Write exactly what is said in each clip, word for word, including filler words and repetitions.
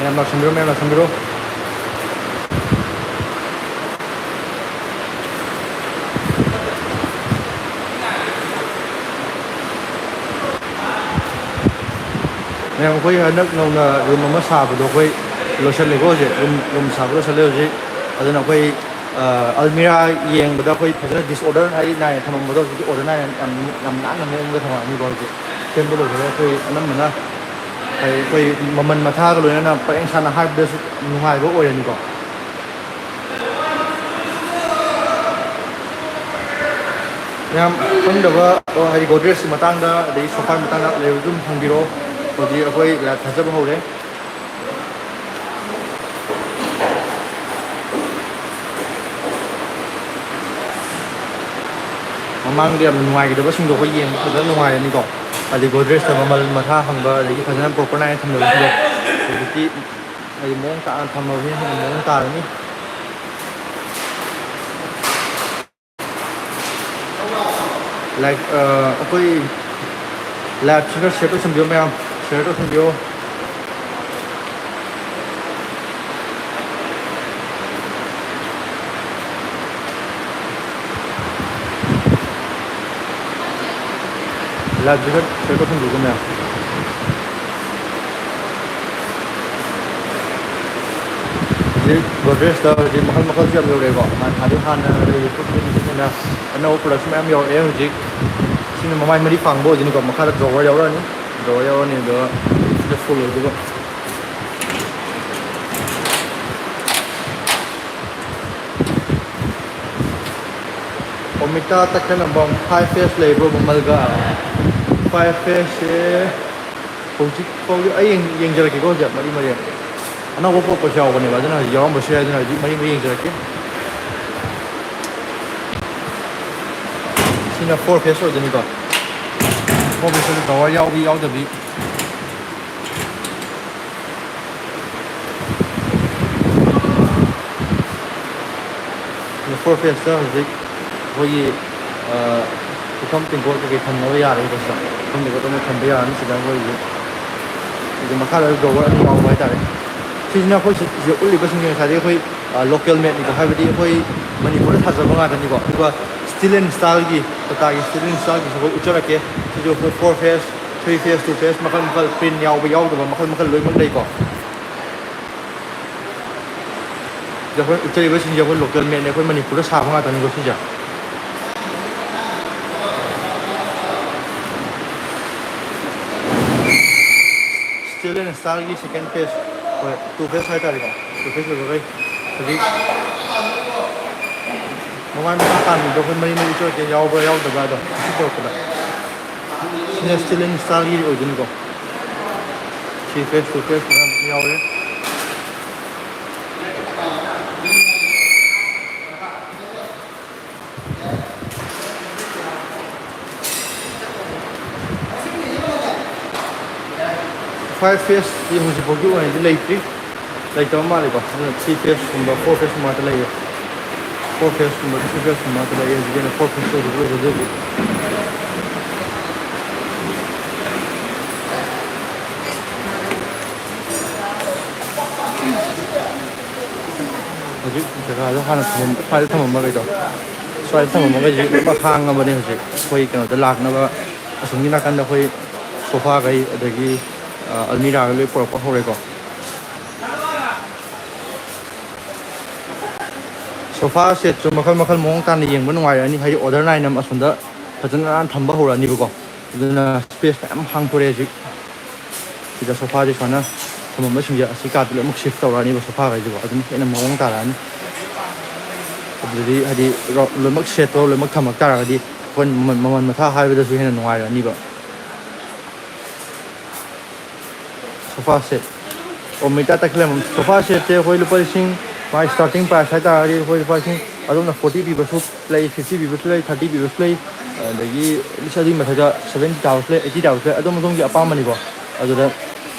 ꯃꯌꯥꯝ ꯂꯥꯛꯁꯟꯕꯤꯔꯣ, ꯃꯌꯥꯝ ꯂꯥꯛꯁꯟꯕꯤꯔꯣ꯫ ꯃꯌꯥꯝ, ꯑꯩꯈꯣꯏ ꯍꯟꯗꯛ ꯅꯧꯅ ꯔꯨꯝ ꯑꯃ ꯁꯥꯕꯗꯣ ꯑꯩꯈꯣꯏ ꯂꯣꯏꯁꯜꯂꯦꯀꯣ ꯍꯧꯖꯤꯛ꯫ ꯔꯨꯝ, ꯔꯨꯝ ꯁꯥꯕ ꯂꯣꯏꯁꯜꯂꯦ ꯍꯧꯖꯤꯛ꯫ ꯑꯗꯨꯅ ꯑꯩꯈꯣꯏ, ꯑ, ꯑꯜꯃꯤꯔꯥ ꯌꯦꯡꯕꯗ ꯑꯩꯈꯣꯏ ꯐꯖꯅ disorder ꯍꯥꯏꯗꯤ ꯅꯥꯏꯅ ꯊꯝꯃꯝꯕꯗꯣ ꯍꯧꯖꯤꯛꯇꯤ order ꯅꯥꯏꯅ ꯌꯥꯝ, ꯌꯥꯝ ꯅꯥꯟꯅ ꯃꯑꯣꯡꯗ ꯊꯝꯃꯛꯑꯅꯤꯀꯣ ꯍꯧꯖꯤꯛ꯫ ꯁꯦꯝꯕ ꯂꯣꯏꯕꯗ ꯑꯩꯈꯣꯏ ꯑꯅꯝꯕꯅ ꯍꯥꯏꯗꯤ ꯑꯩꯈꯣꯏ ꯃꯃꯜ ꯃꯊꯥꯒ ꯂꯣꯏꯅꯅ ꯄꯔꯦꯡ ꯁꯥꯅ ꯍꯥꯏꯕꯗꯁꯨ ꯅꯨꯡꯉꯥꯏꯕ ꯑꯣꯏꯔꯅꯤꯀꯣ꯫ ꯌꯥꯝ ꯈꯪꯗꯕ, ꯑꯣ, ꯍꯥꯏꯗꯤ ꯒꯣꯗ꯭ꯔꯦꯖꯀꯤ ꯃꯇꯥꯡꯗ ꯑꯗꯩ ꯁꯣꯐꯥꯒꯤ ꯃꯇꯥꯡꯗ ꯂꯩꯕꯗꯨ ꯑꯗꯨꯝ ꯍꯪꯕꯤꯔꯛꯑꯣ꯫ ꯍꯧꯖꯤꯛ ꯑꯩꯈꯣꯏ live ꯊꯥꯖꯕ ꯍꯧꯔꯦ꯫ ꯃꯃꯥꯡꯗ ꯌꯥꯝꯅ ꯅꯨꯡꯉꯥꯏꯒꯗꯕꯁꯤꯡꯗꯣ ꯑꯩꯈꯣꯏ ꯌꯦꯡꯕ ꯐꯖꯅ ꯅꯨꯡꯉꯥꯏꯔꯅꯤꯀꯣ꯫ ꯍꯥꯏꯗꯤ ꯒꯣꯗ꯭ꯔꯦꯖꯇ ꯃꯃꯜ ꯃꯊꯥ ꯍꯪꯕ, ꯑꯗꯒꯤ ꯐꯖꯅ proper ꯅꯥꯏꯅ ꯊꯝꯗꯕꯁꯤꯡꯗꯣ ꯍꯧꯖꯤꯛꯇꯤ ꯍꯥꯏꯗꯤ ꯃꯑꯣꯡ ꯇꯥꯅ ꯊꯝꯃꯕꯅꯤꯅ ꯍꯦꯟꯅ ꯃꯑꯣꯡ ꯇꯥꯔꯅꯤ꯫ Like, ꯑ, ꯑꯩꯈꯣꯏ live ꯁꯤꯒ share ꯇꯧꯁꯟꯕꯤꯌꯣ ꯃꯌꯥꯝ, share ꯇꯧꯁꯟꯕꯤꯌꯣ꯫ Live ꯁꯤꯒ share ꯇꯧꯁꯟꯕꯤꯌꯣ ꯃꯌꯥꯝ꯫ ꯍꯧꯖꯤꯛ ꯒꯣꯗ꯭ꯔꯦꯖꯇ ꯍꯧꯖꯤꯛ ꯃꯈꯜ ꯃꯈꯜꯁꯨ ꯌꯥꯝ ꯌꯧꯔꯛꯑꯦꯀꯣ꯫ ꯍꯥꯟꯅ, ꯍꯥꯟꯅꯗꯤ ꯍꯥꯟꯅ ꯂꯩꯔꯤꯕ ꯄꯣꯠ ꯆꯩ ꯃꯇꯨꯡ ꯏꯟꯅ ꯑꯅꯧꯕ product ꯃꯌꯥꯝ ꯌꯧꯔꯛꯑꯦ ꯍꯧꯖꯤꯛ꯫ ꯁꯤꯅ ꯃꯃꯥꯏ ꯃꯔꯤ ꯐꯥꯡꯕ ꯑꯣꯏꯗꯣꯏꯅꯤꯀꯣ꯫ ꯃꯈꯥꯗ drawer ꯌꯥꯎꯔꯛꯑꯅꯤ, drawer ꯌꯥꯎꯔꯅꯤ, ꯑꯗꯨꯒ ꯁꯤꯗ full ꯑꯣꯏꯗꯣꯏꯕ꯫ ꯑꯣꯃꯤꯇꯥ ꯇꯈꯦꯜꯂꯝꯕꯝ, five S ꯂꯩꯕ꯭ꯔꯣ ꯃꯃꯜꯒ? Five S ꯁꯦ ꯍꯧꯖꯤꯛ ꯐꯥꯎꯗꯤ ꯑꯩ ꯌꯦꯡ-, ꯌꯦꯡꯖꯔꯛꯀꯦꯀꯣ ꯍꯧꯖꯤꯛ ꯃꯔꯤ ꯃꯔꯤ꯫ ꯑꯅꯧꯕ ꯄꯣꯔꯛꯄꯁꯨ ꯌꯥꯎꯕꯅꯦꯕ, ꯑꯗꯨꯅ ꯍꯧꯖꯤꯛ ꯌꯥꯎꯔꯝꯕꯁꯨ ꯌꯥꯏ, ꯑꯗꯨꯅ ꯍꯧꯖꯤꯛ ꯃꯔꯤ ꯃꯔꯤ ꯌꯦꯡꯖꯔꯛꯀꯦ꯫ ꯁꯤꯅ four S ꯑꯣꯏꯗꯣꯏꯅꯤꯀꯣ꯫ Four S ꯇ drawer ꯌꯥꯎꯕꯤ ꯌꯥꯎꯗꯕꯤ꯫ Four S ꯇ ꯍꯧꯖꯤꯛ ꯑꯩꯈꯣꯏꯒꯤ, ꯑ, ꯄꯨꯈꯝ ꯇꯦꯡꯀꯣꯠ ꯀꯩꯀꯩ ꯊꯝꯅꯕ ꯌꯥꯔꯦ꯫ ꯁꯤꯗ ꯄꯨꯈꯝ ꯇꯦꯡꯀꯣꯠ ꯑꯃ ꯊꯝꯕ ꯌꯥꯔꯅꯤ꯫ ꯁꯤꯗ ꯑꯩꯈꯣꯏꯒꯤ ꯁꯤꯒꯤ ꯃꯈꯥꯗ drawer ꯑꯅꯤ ꯌꯥꯎꯕ ꯍꯥꯏꯇꯥꯔꯦ꯫ ꯁꯤꯁꯤꯅ ꯑꯩꯈꯣꯏ ꯁꯤ-, ꯁꯤꯗ ꯎꯠꯂꯤꯕꯁꯤꯡꯁꯦ ꯉꯁꯥꯏꯗꯒꯤ ꯑꯩꯈꯣꯏ, ꯑ, local made ꯅꯤꯀꯣ, ꯍꯥꯏꯕꯗꯤ ꯑꯩꯈꯣꯏ ꯃꯅꯤꯄꯨꯔꯗ ꯁꯥꯖꯕ ꯉꯥꯛꯇꯅꯤꯀꯣ꯫ ꯑꯗꯨꯒ Steel and Style ꯒꯤ, ꯇꯥꯇꯥꯒꯤ Steel and Style ꯒꯤꯁꯨ ꯑꯩꯈꯣꯏ ꯎꯠꯆꯔꯛꯀꯦ꯫ ꯁꯤꯁꯨ ꯑꯩꯈꯣꯏ four phase, three phase, two phase, ꯃꯈꯜ ꯃꯈꯜ, print ꯌꯥꯎꯕ ꯌꯥꯎꯗꯕ ꯃꯈꯜ ꯃꯈꯜ ꯂꯣꯏꯅꯃꯛ ꯂꯩꯀꯣ꯫ ꯁꯤꯗ ꯑꯩꯈꯣꯏ ꯎꯠꯆꯔꯤꯕꯁꯤꯡꯁꯦ ꯑꯩꯈꯣꯏ local made ꯅꯦ, ꯑꯩꯈꯣꯏ ꯃꯅꯤꯄꯨꯔꯗ ꯁꯥꯕ ꯉꯥꯛꯇꯅꯤꯀꯣ ꯁꯤꯁꯦ꯫ Steel and Style ꯒꯤ second phase, ꯍꯣꯏ, two phase ꯍꯥꯏꯇꯥꯔꯦꯀꯣ, two phase ꯑꯣꯏꯕꯈꯩ ꯍꯧꯖꯤꯛ ꯃꯃꯥꯏ ꯃꯈꯥ ꯄꯥꯟꯕꯗꯣ ꯑꯩꯈꯣꯏ ꯃꯔꯤ ꯃꯔꯤ ꯆꯣꯠꯀꯦ ꯌꯥꯎꯕ꯭ꯔꯥ ꯌꯥꯎꯗꯕ꯭ꯔꯥꯗꯣ ꯁꯤ ꯄꯨꯔꯛꯄꯗ꯫ ꯁꯤꯅ Steel and Style ꯒꯤ ꯑꯣꯏꯗꯣꯏꯅꯤꯀꯣ꯫ Three phase, two phase ꯃꯌꯥꯝ ꯌꯥꯎꯔꯦ꯫ Five phase ꯇꯤ ꯍꯧꯖꯤꯛꯐꯥꯎꯒꯤ ꯑꯣꯏꯅꯗꯤ ꯂꯩꯇ꯭ꯔꯤ, ꯂꯩꯇꯕ ꯃꯥꯜꯂꯦꯀꯣ꯫ ꯑꯗꯨꯅ three phase ꯀꯨꯝꯕ, four phase ꯀꯨꯝꯕ ꯉꯥꯛꯇ ꯂꯩꯌꯦ꯫ Four phase ꯀꯨꯝꯕ, three phase ꯀꯨꯝꯕ ꯉꯥꯛꯇ ꯂꯩꯌꯦ꯫ ꯍꯧꯖꯤꯛꯀꯤ ꯑꯣꯏꯅ four phase ꯇꯧꯕ ꯂꯣꯏꯕꯗꯤ ꯍꯧꯖꯤꯛ ꯍꯧꯖꯤꯛ꯫ ꯍꯧꯖꯤꯛ ꯖꯒꯥꯗꯣ ꯍꯥꯟꯅ ꯊꯝꯃꯝ-, ꯁ꯭ꯋꯥꯏꯗ ꯊꯝꯃꯝꯕꯈꯩꯗꯣ, ꯁ꯭ꯋꯥꯏꯗ ꯊꯝꯃꯝꯕꯈꯩꯁꯦ ꯂꯣꯏꯅꯃꯛ ꯍꯥꯡꯉꯕꯅꯦ ꯍꯧꯖꯤꯛ꯫ ꯑꯩꯈꯣꯏ ꯀꯩꯅꯣꯗ ꯂꯥꯛꯅꯕ ꯑꯁꯣꯝꯒꯤ ꯅꯥꯀꯟꯗ ꯑꯩꯈꯣꯏ sofa ꯈꯩ, ꯑꯗꯒꯤ, ꯑ, almirah ꯈꯩ ꯂꯣꯏ ꯄꯨꯔꯛꯄ ꯍꯧꯔꯦꯀꯣ꯫ Sofa set ꯁꯨ ꯃꯈꯜ ꯃꯈꯜ ꯃꯑꯣꯡ ꯇꯥꯅ ꯌꯦꯡꯕ ꯅꯨꯡꯉꯥꯏꯔꯅꯤ, ꯍꯥꯏꯗꯤ order ꯅꯥꯏꯅ ꯑꯁꯣꯝꯗ ꯐꯖꯅ ꯅꯥꯟꯅ ꯊꯝꯕ ꯍꯧꯔꯛꯑꯅꯤꯕꯀꯣ꯫ ꯑꯗꯨꯅ space ꯃꯌꯥꯝ ꯍꯥꯡꯊꯣꯔꯛꯑꯦ ꯍꯧꯖꯤꯛ꯫ ꯁꯤꯗ sofa ꯁꯦ ꯁꯨꯃꯥꯏꯅ ꯊꯝꯃꯝꯕꯁꯤꯡꯁꯦ ꯑꯁꯤ ꯀꯥꯗ ꯂꯣꯏꯅꯃꯛ shift ꯇꯧꯔꯛꯑꯅꯤꯕ, sofa ꯈꯩꯁꯤꯀꯣ꯫ ꯑꯗꯨꯅ ꯍꯦꯟꯅ ꯃꯑꯣꯡ ꯇꯥꯔꯛꯑꯅꯤ꯫ ꯑꯗꯨꯗꯤ ꯍꯥꯏꯗꯤ ꯔꯣ-, ꯂꯣꯏꯅꯃꯛ set ꯇꯣ ꯂꯣꯏꯅꯃꯛ ꯊꯝꯃꯛ ꯇꯥꯔꯒꯗꯤ ꯑꯩꯈꯣꯏꯅ ꯃꯃꯜ, ꯃꯃꯜ ꯃꯊꯥ ꯍꯥꯏꯕꯗꯁꯨ ꯍꯦꯟꯅ ꯅꯨꯡꯉꯥꯏꯔꯛꯑꯅꯤꯕ꯫ Sofa set꯫ ꯑꯣ, ꯃꯤꯇꯔ ꯇꯥꯈꯠꯂꯦ꯫ Sofa set ꯁꯦ ꯑꯩꯈꯣꯏ ꯂꯨꯄꯥ ꯂꯤꯁꯤꯡ, ꯃꯥꯒꯤ starting price ꯍꯥꯏꯇꯥꯔꯒꯗꯤ ꯑꯩꯈꯣꯏ ꯂꯨꯄꯥ ꯂꯤꯁꯤꯡ, ꯑꯗꯣꯝꯅ forty ꯄꯤꯕꯁꯨ ꯂꯩ, fifty ꯄꯤꯕꯁꯨ ꯂꯩ, thirty ꯄꯤꯕꯁꯨ ꯂꯩ, ꯑꯗꯒꯤ ꯑꯗꯨꯒꯤ ꯃꯊꯛꯇ seventy ꯇꯥꯕꯁꯨ ꯂꯩ, eighty ꯇꯥꯕꯁꯨ ꯂꯩ, ꯑꯗꯣꯝ ꯑꯗꯣꯝꯒꯤ ꯑꯄꯥꯝꯕꯅꯤꯀꯣ꯫ ꯑꯗꯨꯗ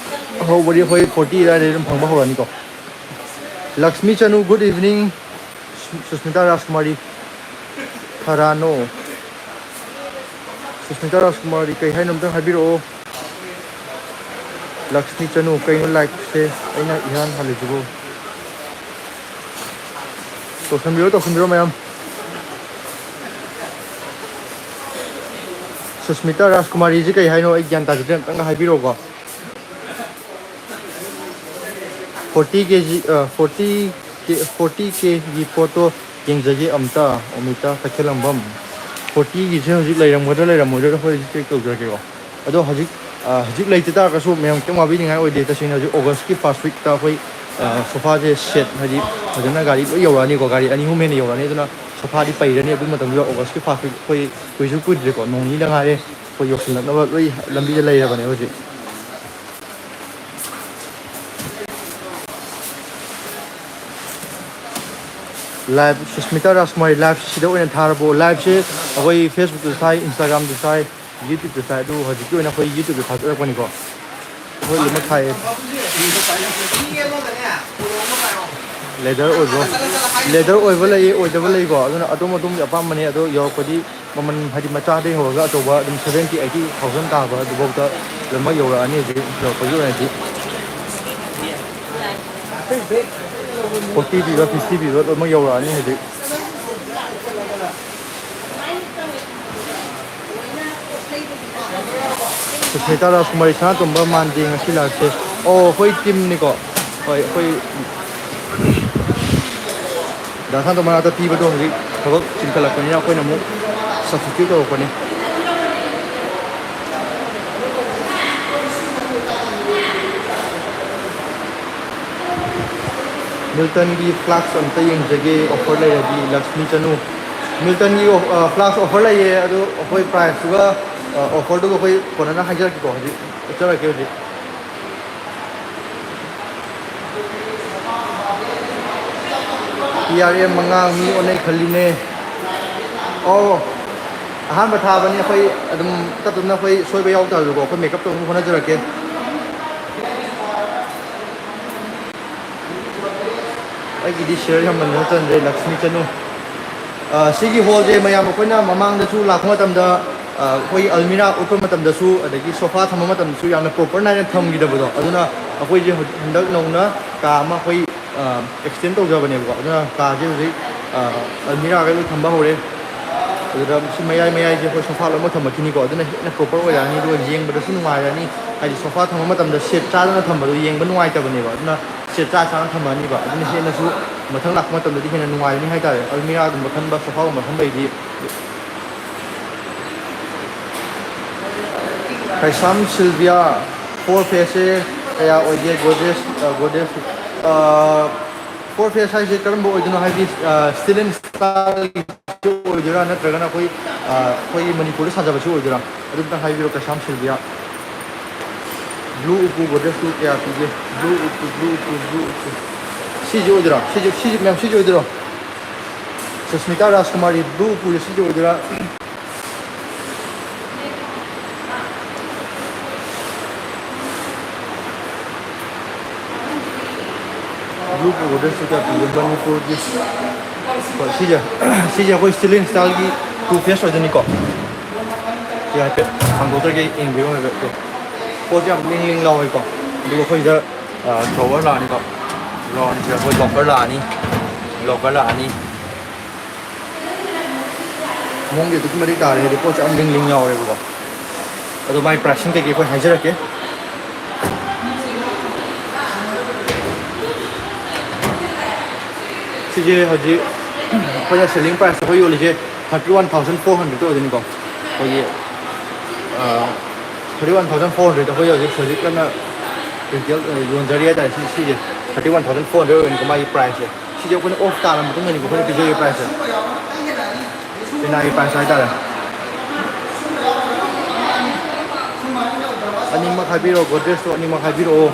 ꯍꯧꯕꯗꯤ ꯑꯩꯈꯣꯏ forty ꯑꯗꯨꯋꯥꯏꯗ ꯑꯗꯨꯝ ꯐꯪꯕ ꯍꯧꯔꯅꯤꯀꯣ꯫ ꯂꯛꯁꯃꯤ ꯆꯅꯨ, good evening꯫ ꯁꯨ-, ꯁꯨꯁꯃꯤꯇꯥ ꯔꯥꯖꯀꯨꯃꯥꯔꯤ, ꯈꯔꯥꯅꯣ? ꯁꯨꯁꯃꯤꯇꯥ ꯔꯥꯖꯀꯨꯃꯥꯔꯤ, ꯀꯩ ꯍꯥꯏꯅꯣ ꯑꯝꯇꯪ ꯍꯥꯏꯕꯤꯔꯛꯑꯣ꯫ ꯂꯛꯁꯃꯤ ꯆꯅꯨ, ꯀꯩꯅꯣ ꯂꯥꯏꯛꯁꯦ ꯑꯩꯅ ꯏꯍꯥꯟ ꯍꯥꯜꯂꯤꯁꯤꯕꯨ? ꯇꯧꯁꯟꯕꯤꯔꯣ, ꯇꯧꯁꯟꯕꯤꯔꯣ ꯃꯌꯥꯝ꯫ ꯁꯨꯁꯃꯤꯇꯥ ꯔꯥꯖꯀꯨꯃꯥꯔꯤꯁꯤ ꯀꯩ ꯍꯥꯏꯅꯣ? ꯑꯩ ꯒ꯭ꯌꯥꯟ ꯇꯥꯖꯗ꯭ꯔꯦ, ꯑꯝꯇꯪꯒ ꯍꯥꯏꯕꯤꯔꯛꯎꯀꯣ꯫ ꯐꯣꯔꯇꯤ ꯀꯦ ꯖꯤ, ꯑ, ꯐꯣꯔꯇꯤ ꯀꯦ, ꯐꯣꯔꯇꯤ ꯀꯦꯒꯤ ꯄꯣꯠꯇꯣ ꯌꯦꯡꯖꯒꯦ ꯑꯝꯇ, ꯑꯣꯃꯤꯇꯥ ꯀꯩꯊꯦꯜꯂꯝꯕꯝ꯫ ꯐꯣꯔꯇꯤꯒꯤꯁꯦ ꯍꯧꯖꯤꯛ ꯂꯩꯔꯝꯒꯗ꯭ꯔꯥ ꯂꯩꯔꯝꯃꯣꯏꯗ꯭ꯔꯥ ꯑꯩꯈꯣꯏ ꯍꯧꯖꯤꯛ ꯆꯦꯛ ꯇꯧꯖꯔꯛꯀꯦꯀꯣ꯫ ꯑꯗꯣ ꯍꯧꯖꯤꯛ, ꯑ, ꯍꯧꯖꯤꯛ ꯂꯩꯇ ꯇꯥꯔꯒꯁꯨ ꯃꯌꯥꯝ ꯀꯩꯝ ꯋꯥꯕꯤꯅꯤꯡꯉꯥꯏ ꯑꯣꯏꯗꯦ꯫ ꯇꯁꯦꯡꯅ ꯍꯧꯖꯤꯛ ꯑꯣꯒꯁꯀꯤ ꯐꯥꯔꯁ ꯋꯤꯛꯇ ꯑꯩꯈꯣꯏ, ꯑ, ꯁꯣꯐꯥꯁꯦ ꯁꯦꯠ, ꯍꯥꯏꯗꯤ ꯐꯖꯅ ꯒꯥꯔꯤ ꯂꯣꯏ ꯌꯧꯔꯛꯑꯅꯤꯀꯣ꯫ ꯒꯥꯔꯤ ꯑꯅꯤ ꯑꯍꯨꯝ ꯍꯦꯟꯅ ꯌꯧꯔꯛꯑꯅꯤ꯫ ꯑꯗꯨꯅ ꯁꯣꯐꯥꯗꯤ ꯄꯩꯔꯅꯤ꯫ ꯑꯗꯨ ꯃꯇꯝꯗꯨꯗ ꯑꯣꯒꯁꯀꯤ ꯐꯥꯔꯁ ꯋꯤꯛ ꯑꯩꯈꯣꯏ ꯀꯨꯏꯁꯨ ꯀꯨꯏꯗ꯭ꯔꯦꯀꯣ, ꯅꯣꯡ ꯅꯤꯅꯤꯗ ꯉꯥꯏꯔꯦ꯫ ꯑꯩꯈꯣꯏ ꯌꯧꯁꯤꯜꯂꯛꯅꯕ ꯂꯣꯏ ꯂꯝꯕꯤꯗ ꯂꯩꯔꯕꯅꯦ ꯍꯧꯖꯤꯛ꯫ ꯂꯥꯏꯚ, ꯁꯨꯁꯃꯤꯇꯥ ꯔꯥꯖꯀꯨꯃꯥꯔꯤ ꯂꯥꯏꯚꯁꯤꯗ ꯑꯣꯏꯅ ꯊꯥꯔꯕꯣ? ꯂꯥꯏꯚꯁꯦ ꯑꯩꯈꯣꯏ ꯐꯦꯁꯕꯨꯛꯇꯁꯨ ꯊꯥꯏ, ꯏꯟꯁꯇꯥꯒ꯭ꯔꯥꯝꯗꯁꯨ ꯊꯥꯏ, ꯌꯨꯇ꯭ꯌꯨꯕꯇꯁꯨ ꯊꯥꯏ꯫ ꯑꯗꯨ ꯍꯧꯖꯤꯛꯀꯤ ꯑꯣꯏꯅ ꯑꯩꯈꯣꯏ ꯌꯨꯇ꯭ꯌꯨꯕꯇ ꯊꯥꯖꯔꯛꯄꯅꯤꯀꯣ꯫ ꯑꯩꯈꯣꯏ ꯂꯣꯏꯅꯃꯛ ꯊꯥꯏꯌꯦ꯫ ꯂꯦꯗꯔ ꯑꯣꯏꯕ, ꯂꯦꯗꯔ ꯑꯣꯏꯕ ꯂꯩꯌꯦ, ꯑꯣꯏꯗꯕ ꯂꯩꯀꯣ꯫ ꯑꯗꯨꯅ ꯑꯗꯣꯝ ꯑꯗꯣꯝꯒꯤ ꯑꯄꯥꯝꯕꯅꯦ꯫ ꯑꯗꯣ ꯌꯧꯔꯛꯄꯗꯤ ꯃꯃꯜ ꯍꯥꯏꯗꯤ ꯃꯆꯥꯗꯒꯤ ꯍꯧꯔꯒ ꯑꯆꯧꯕ ꯑꯗꯨꯝ seventy eighty thousand ꯇꯥꯕ ꯑꯗꯨꯐꯥꯎꯗ ꯂꯣꯏꯅꯃꯛ ꯌꯧꯔꯛꯑꯅꯤ ꯍꯧꯖꯤꯛ ꯌꯧꯔꯛꯄꯒꯤ ꯑꯣꯏꯅꯗꯤ꯫ Forty ꯄꯤꯕ, fifty ꯄꯤꯕ ꯂꯣꯏꯅꯃꯛ ꯌꯧꯔꯛꯑꯅꯤ ꯍꯧꯖꯤꯛ꯫ ꯁꯨꯁꯃꯤꯇꯥ ꯔꯥꯖꯀꯨꯃꯥꯔꯤ ꯁꯅꯥꯇꯣꯝꯕ ꯃꯥꯟꯗꯦ ꯉꯁꯤ ꯂꯥꯛꯁꯦ꯫ ꯑꯣ, ꯑꯩꯈꯣꯏ ꯇꯤꯝꯅꯤꯀꯣ꯫ ꯍꯣꯏ, ꯑꯩꯈꯣꯏ ꯗꯥ ꯁꯅꯥꯇꯣꯝꯕ ꯃꯅꯥꯛꯇ ꯄꯤꯕꯗꯣ ꯍꯧꯖꯤꯛ ꯊꯕꯛ ꯆꯤꯟꯈꯠꯂꯛꯄꯅꯤꯅ ꯑꯩꯈꯣꯏꯅ ꯑꯃꯨꯛ substitute ꯇꯧꯔꯛꯄꯅꯤ꯫ ꯃꯤꯜꯇꯟꯒꯤ ꯐ꯭ꯂꯥꯁꯛ ꯑꯝꯇ ꯌꯦꯡꯖꯒꯦ, ꯑꯣꯐꯔ ꯂꯩꯔꯗꯤ꯫ ꯂꯛꯁꯃꯤ ꯆꯅꯨ, ꯃꯤꯜꯇꯟꯒꯤ ꯑꯣꯐ-, ꯑ, ꯐ꯭ꯂꯥꯁꯛ ꯑꯣꯐꯔ ꯂꯩꯌꯦ, ꯑꯗꯨ ꯑꯩꯈꯣꯏ ꯄ꯭ꯔꯥꯏꯁꯇꯨꯒ, ꯑ, ꯑꯣꯐꯔꯗꯨꯒ ꯑꯩꯈꯣꯏ ꯀꯣꯟꯅꯅ ꯍꯥꯏꯖꯔꯛꯀꯦꯀꯣ, ꯍꯧꯖꯤꯛ ꯎꯠꯆꯔꯛꯀꯦ ꯍꯧꯖꯤꯛ꯫ ꯄꯤ ꯑꯥꯔ ꯑꯦꯝ ꯃꯉꯥ ꯃꯤ ꯑꯣꯟꯅꯩ ꯈꯜꯂꯤꯅꯦ꯫ ꯑꯣ, ꯑꯍꯥꯟꯕ ꯊꯥꯕꯅꯤ ꯑꯩꯈꯣꯏ, ꯑꯗꯨꯝ ꯇꯞ ꯇꯞꯅ ꯑꯩꯈꯣꯏ ꯁꯣꯏꯕ ꯌꯥꯎ ꯇꯥꯔꯁꯨꯀꯣ, ꯑꯩꯈꯣꯏ ꯃꯦꯀꯞ ꯇꯧꯅꯕ ꯍꯣꯠꯅꯖꯔꯛꯀꯦ꯫ ꯑꯩꯒꯤꯗꯤ ꯁꯤꯌꯔ ꯌꯥꯝꯃꯟꯗꯅ ꯆꯟꯗ꯭ꯔꯦ, ꯂꯛꯁꯃꯤ ꯆꯅꯨ꯫ ꯑ, ꯁꯤꯒꯤ ꯍꯣꯜꯁꯦ ꯃꯌꯥꯝ ꯑꯩꯈꯣꯏꯅ ꯃꯃꯥꯡꯗꯁꯨ ꯂꯥꯛꯄ ꯃꯇꯝꯗ, ꯑꯩꯈꯣꯏ ꯑꯜꯃꯤꯔꯥ ꯎꯠꯄ ꯃꯇꯝꯗꯁꯨ, ꯑꯗꯒꯤ ꯁꯣꯐꯥ ꯊꯝꯕ ꯃꯇꯝꯗꯁꯨ ꯌꯥꯝꯅ ꯄ꯭ꯔꯣꯄꯔ ꯅꯥꯏꯅ ꯊꯝꯈꯤꯗꯕꯗꯣ, ꯑꯗꯨꯅ ꯑꯩꯈꯣꯏꯁꯦ ꯍꯧꯖꯤꯛ ꯍꯟꯗꯛ ꯅꯧꯅ ꯀꯥ ꯑꯃ ꯑꯩꯈꯣꯏ ꯑꯦꯛꯁꯇꯦꯟ ꯇꯧꯖꯕꯅꯦꯕꯀꯣ꯫ ꯑꯗꯨꯅ ꯀꯥꯁꯦ ꯍꯧꯖꯤꯛ ꯑꯜꯃꯤꯔꯥꯒ ꯂꯣꯏ ꯊꯝꯕ ꯍꯧꯔꯦ꯫ ꯑꯗꯨꯗ ꯁꯤ ꯃꯌꯥꯏ ꯃꯌꯥꯏꯁꯦ ꯑꯩꯈꯣꯏ ꯁꯣꯐꯥ ꯂꯣꯏꯅꯃꯛ ꯊꯝꯃꯛꯈꯤꯅꯤꯀꯣ꯫ ꯑꯗꯨꯅ ꯍꯦꯟꯅ ꯄ꯭ꯔꯣꯄꯔ ꯑꯣꯏꯔꯛꯑꯅꯤ, ꯑꯗꯨꯒ ꯌꯦꯡꯕꯗꯁꯨ ꯅꯨꯡꯉꯥꯏꯔꯅꯤ꯫ ꯍꯥꯏꯗꯤ ꯁꯣꯐꯥ ꯊꯝꯕ ꯃꯇꯝꯗ ꯁꯦꯠ ꯆꯥꯗꯅ ꯊꯝꯕꯗꯣ ꯌꯦꯡꯕ ꯅꯨꯡꯉꯥꯏꯇꯕꯅꯦꯕ꯫ ꯑꯗꯨꯅ ꯁꯦꯠ ꯆꯥ ꯆꯥꯅ ꯊꯝꯃꯅꯤꯕ꯫ ꯑꯗꯨꯅ ꯍꯦꯟꯅꯁꯨ ꯃꯊꯪ ꯂꯥꯛꯄ ꯃꯇꯝꯗꯗꯤ ꯍꯦꯟꯅ ꯅꯨꯡꯉꯥꯏꯔꯅꯤ ꯍꯥꯏꯇꯥꯔꯦ, ꯑꯜꯃꯤꯔꯥꯒꯨꯝꯕ ꯈꯟꯕ, ꯁꯣꯐꯥꯒꯨꯝꯕ ꯈꯟꯕꯩꯗꯤ꯫ ꯀꯩꯁꯥꯝ ꯁꯤꯜꯚꯤꯌꯥ, ꯐꯣꯔ ꯐꯦꯁꯁꯦ ꯀꯌꯥ ꯑꯣꯏꯒꯦ? ꯒꯣꯗ꯭ꯔꯦꯖ, ꯑ, ꯒꯣꯗ꯭ꯔꯦꯖ, ꯑ, ꯐꯣꯔ ꯐꯦꯁ ꯍꯥꯏꯁꯦ ꯀꯔꯝꯕ ꯑꯣꯏꯗꯣꯏꯅꯣ? ꯍꯥꯏꯗꯤ, ꯑ, ꯁ꯭ꯇꯤꯜ ꯑꯦꯟ ꯁ꯭ꯇꯥꯏꯜꯒꯤ ꯑꯣꯏꯗꯣꯏꯔꯥ, ꯅꯠꯇ꯭ꯔꯒꯅ ꯑꯩꯈꯣꯏ, ꯑ, ꯑꯩꯈꯣꯏꯒꯤ ꯃꯅꯤꯄꯨꯔꯗ ꯁꯥꯖꯕꯁꯨ ꯑꯣꯏꯗꯣꯏꯔꯥ? ꯑꯗꯨ ꯑꯝꯇꯪ ꯍꯥꯏꯕꯤꯔꯣ, ꯀꯩꯁꯥꯝ ꯁꯤꯜꯚꯤꯌꯥ꯫ ꯕ꯭ꯂꯨ ꯎꯄꯨ ꯒꯣꯗ꯭ꯔꯦꯖꯇꯨ ꯀꯌꯥ ꯄꯤꯒꯦ? ꯕ꯭ꯂꯨ ꯎꯄꯨ, ꯕ꯭ꯂꯨ ꯎꯄꯨ, ꯕ꯭ꯂꯨ ꯎꯄꯨ꯫ ꯁꯤꯁꯦ ꯑꯣꯏꯗꯣꯏꯔꯣ? ꯁꯤꯁꯦ, ꯁꯤꯁꯦ, ꯃꯌꯥꯝ ꯁꯤꯁꯦ ꯑꯣꯏꯗꯣꯏꯔꯣ? ꯁꯨꯁꯃꯤꯇꯥ ꯔꯥꯖꯀꯨꯃꯥꯔꯤ, ꯕ꯭ꯂꯨ ꯎꯄꯨꯁꯦ ꯁꯤꯁꯦ ꯑꯣꯏꯗꯣꯏꯔꯥ? ꯕ꯭ꯂꯨ ꯎꯄꯨ ꯒꯣꯗ꯭ꯔꯦꯖꯁꯦ ꯀꯌꯥ ꯄꯤꯒꯦ? ꯃꯅꯤꯄꯨꯔꯒꯤ, ꯍꯣꯏ, ꯁꯤꯁꯦ, ꯁꯤꯁꯦ ꯑꯩꯈꯣꯏ ꯁ꯭ꯇꯤꯜ ꯏꯟ ꯁ꯭ꯇꯥꯏꯜꯒꯤ ꯇꯨ ꯐꯦꯁ ꯑꯣꯏꯗꯣꯏꯅꯤꯀꯣ꯫ ꯁꯤ ꯍꯥꯏꯐꯦꯠ ꯍꯥꯡꯗꯣꯛꯇ꯭ꯔꯒꯦ, ꯌꯦꯡꯕꯤꯔꯣ ꯍꯥꯏꯐꯦꯠ꯫ ꯄꯣꯠꯁꯦ ꯌꯥꯝ ꯂꯤꯡ ꯂꯤꯡ ꯂꯥꯎꯋꯦꯀꯣ꯫ ꯑꯗꯨꯒ ꯑꯩꯈꯣꯏꯁꯤꯗ, ꯑ, ꯗ꯭ꯔꯣꯋꯔ ꯂꯥꯛꯑꯅꯤꯀꯣ꯫ ꯗ꯭ꯔꯣꯋꯔꯁꯤꯗ ꯑꯩꯈꯣꯏ ꯂꯣꯀꯔ ꯂꯥꯛꯑꯅꯤ꯫ ꯂꯣꯀꯔ ꯂꯥꯛꯑꯅꯤ꯫ ꯃꯑꯣꯡꯗꯤ ꯑꯗꯨꯛꯀꯤ ꯃꯇꯤꯛ ꯇꯥꯔꯦ, ꯍꯥꯏꯗꯤ ꯄꯣꯠꯁꯦ ꯌꯥꯝ ꯂꯤꯡ ꯂꯤꯡ ꯌꯥꯎꯔꯦꯕꯀꯣ꯫ ꯑꯗꯣ ꯃꯥꯏ ꯄ꯭ꯔꯥꯏꯁꯤꯡ ꯀꯩꯀꯩ ꯑꯩꯈꯣꯏ ꯍꯥꯏꯖꯔꯛꯀꯦ꯫ ꯁꯤꯁꯦ ꯍꯧꯖꯤꯛ ꯑꯩꯈꯣꯏꯅ ꯁꯦꯂꯤꯡ ꯄ꯭ꯔꯥꯏꯁ ꯑꯩꯈꯣꯏ ꯌꯣꯜꯂꯤꯁꯦ thirty one thousand four hundred ꯑꯣꯏꯗꯣꯏꯅꯤꯀꯣ꯫ ꯑꯩꯈꯣꯏꯒꯤ, ꯑ, thirty one thousand four hundred ꯑꯩꯈꯣꯏ ꯍꯧꯖꯤꯛ, ꯍꯧꯖꯤꯛ ꯀꯟꯅ ꯔꯤꯇꯦꯜ, ꯑ, ꯌꯣꯟꯖꯔꯤ ꯍꯥꯏꯇꯥꯔꯦ꯫ ꯁꯤ, ꯁꯤꯁꯦ thirty one thousand four hundred ꯑꯣꯏꯅꯤꯀꯣ ꯃꯥꯒꯤ ꯄ꯭ꯔꯥꯏꯁꯁꯦ꯫ ꯁꯤꯁꯦ ꯑꯩꯈꯣꯏꯅ ꯑꯣꯐ ꯇꯥꯔ ꯃꯇꯨꯡꯗꯅꯤꯀꯣ ꯑꯩꯈꯣꯏꯅ ꯄꯤꯖꯔꯤꯕ ꯄ꯭ꯔꯥꯏꯁꯁꯦ꯫ ꯄꯦꯅꯥꯒꯤ ꯄ꯭ꯔꯥꯏꯁ ꯍꯥꯏꯇꯥꯔꯦ꯫ ꯑꯅꯤꯃꯛ ꯍꯥꯏꯕꯤꯔꯛꯑꯣ, ꯒꯣꯗ꯭ꯔꯦꯖꯇꯣ ꯑꯅꯤꯃꯛ ꯍꯥꯏꯕꯤꯔꯛꯑꯣ꯫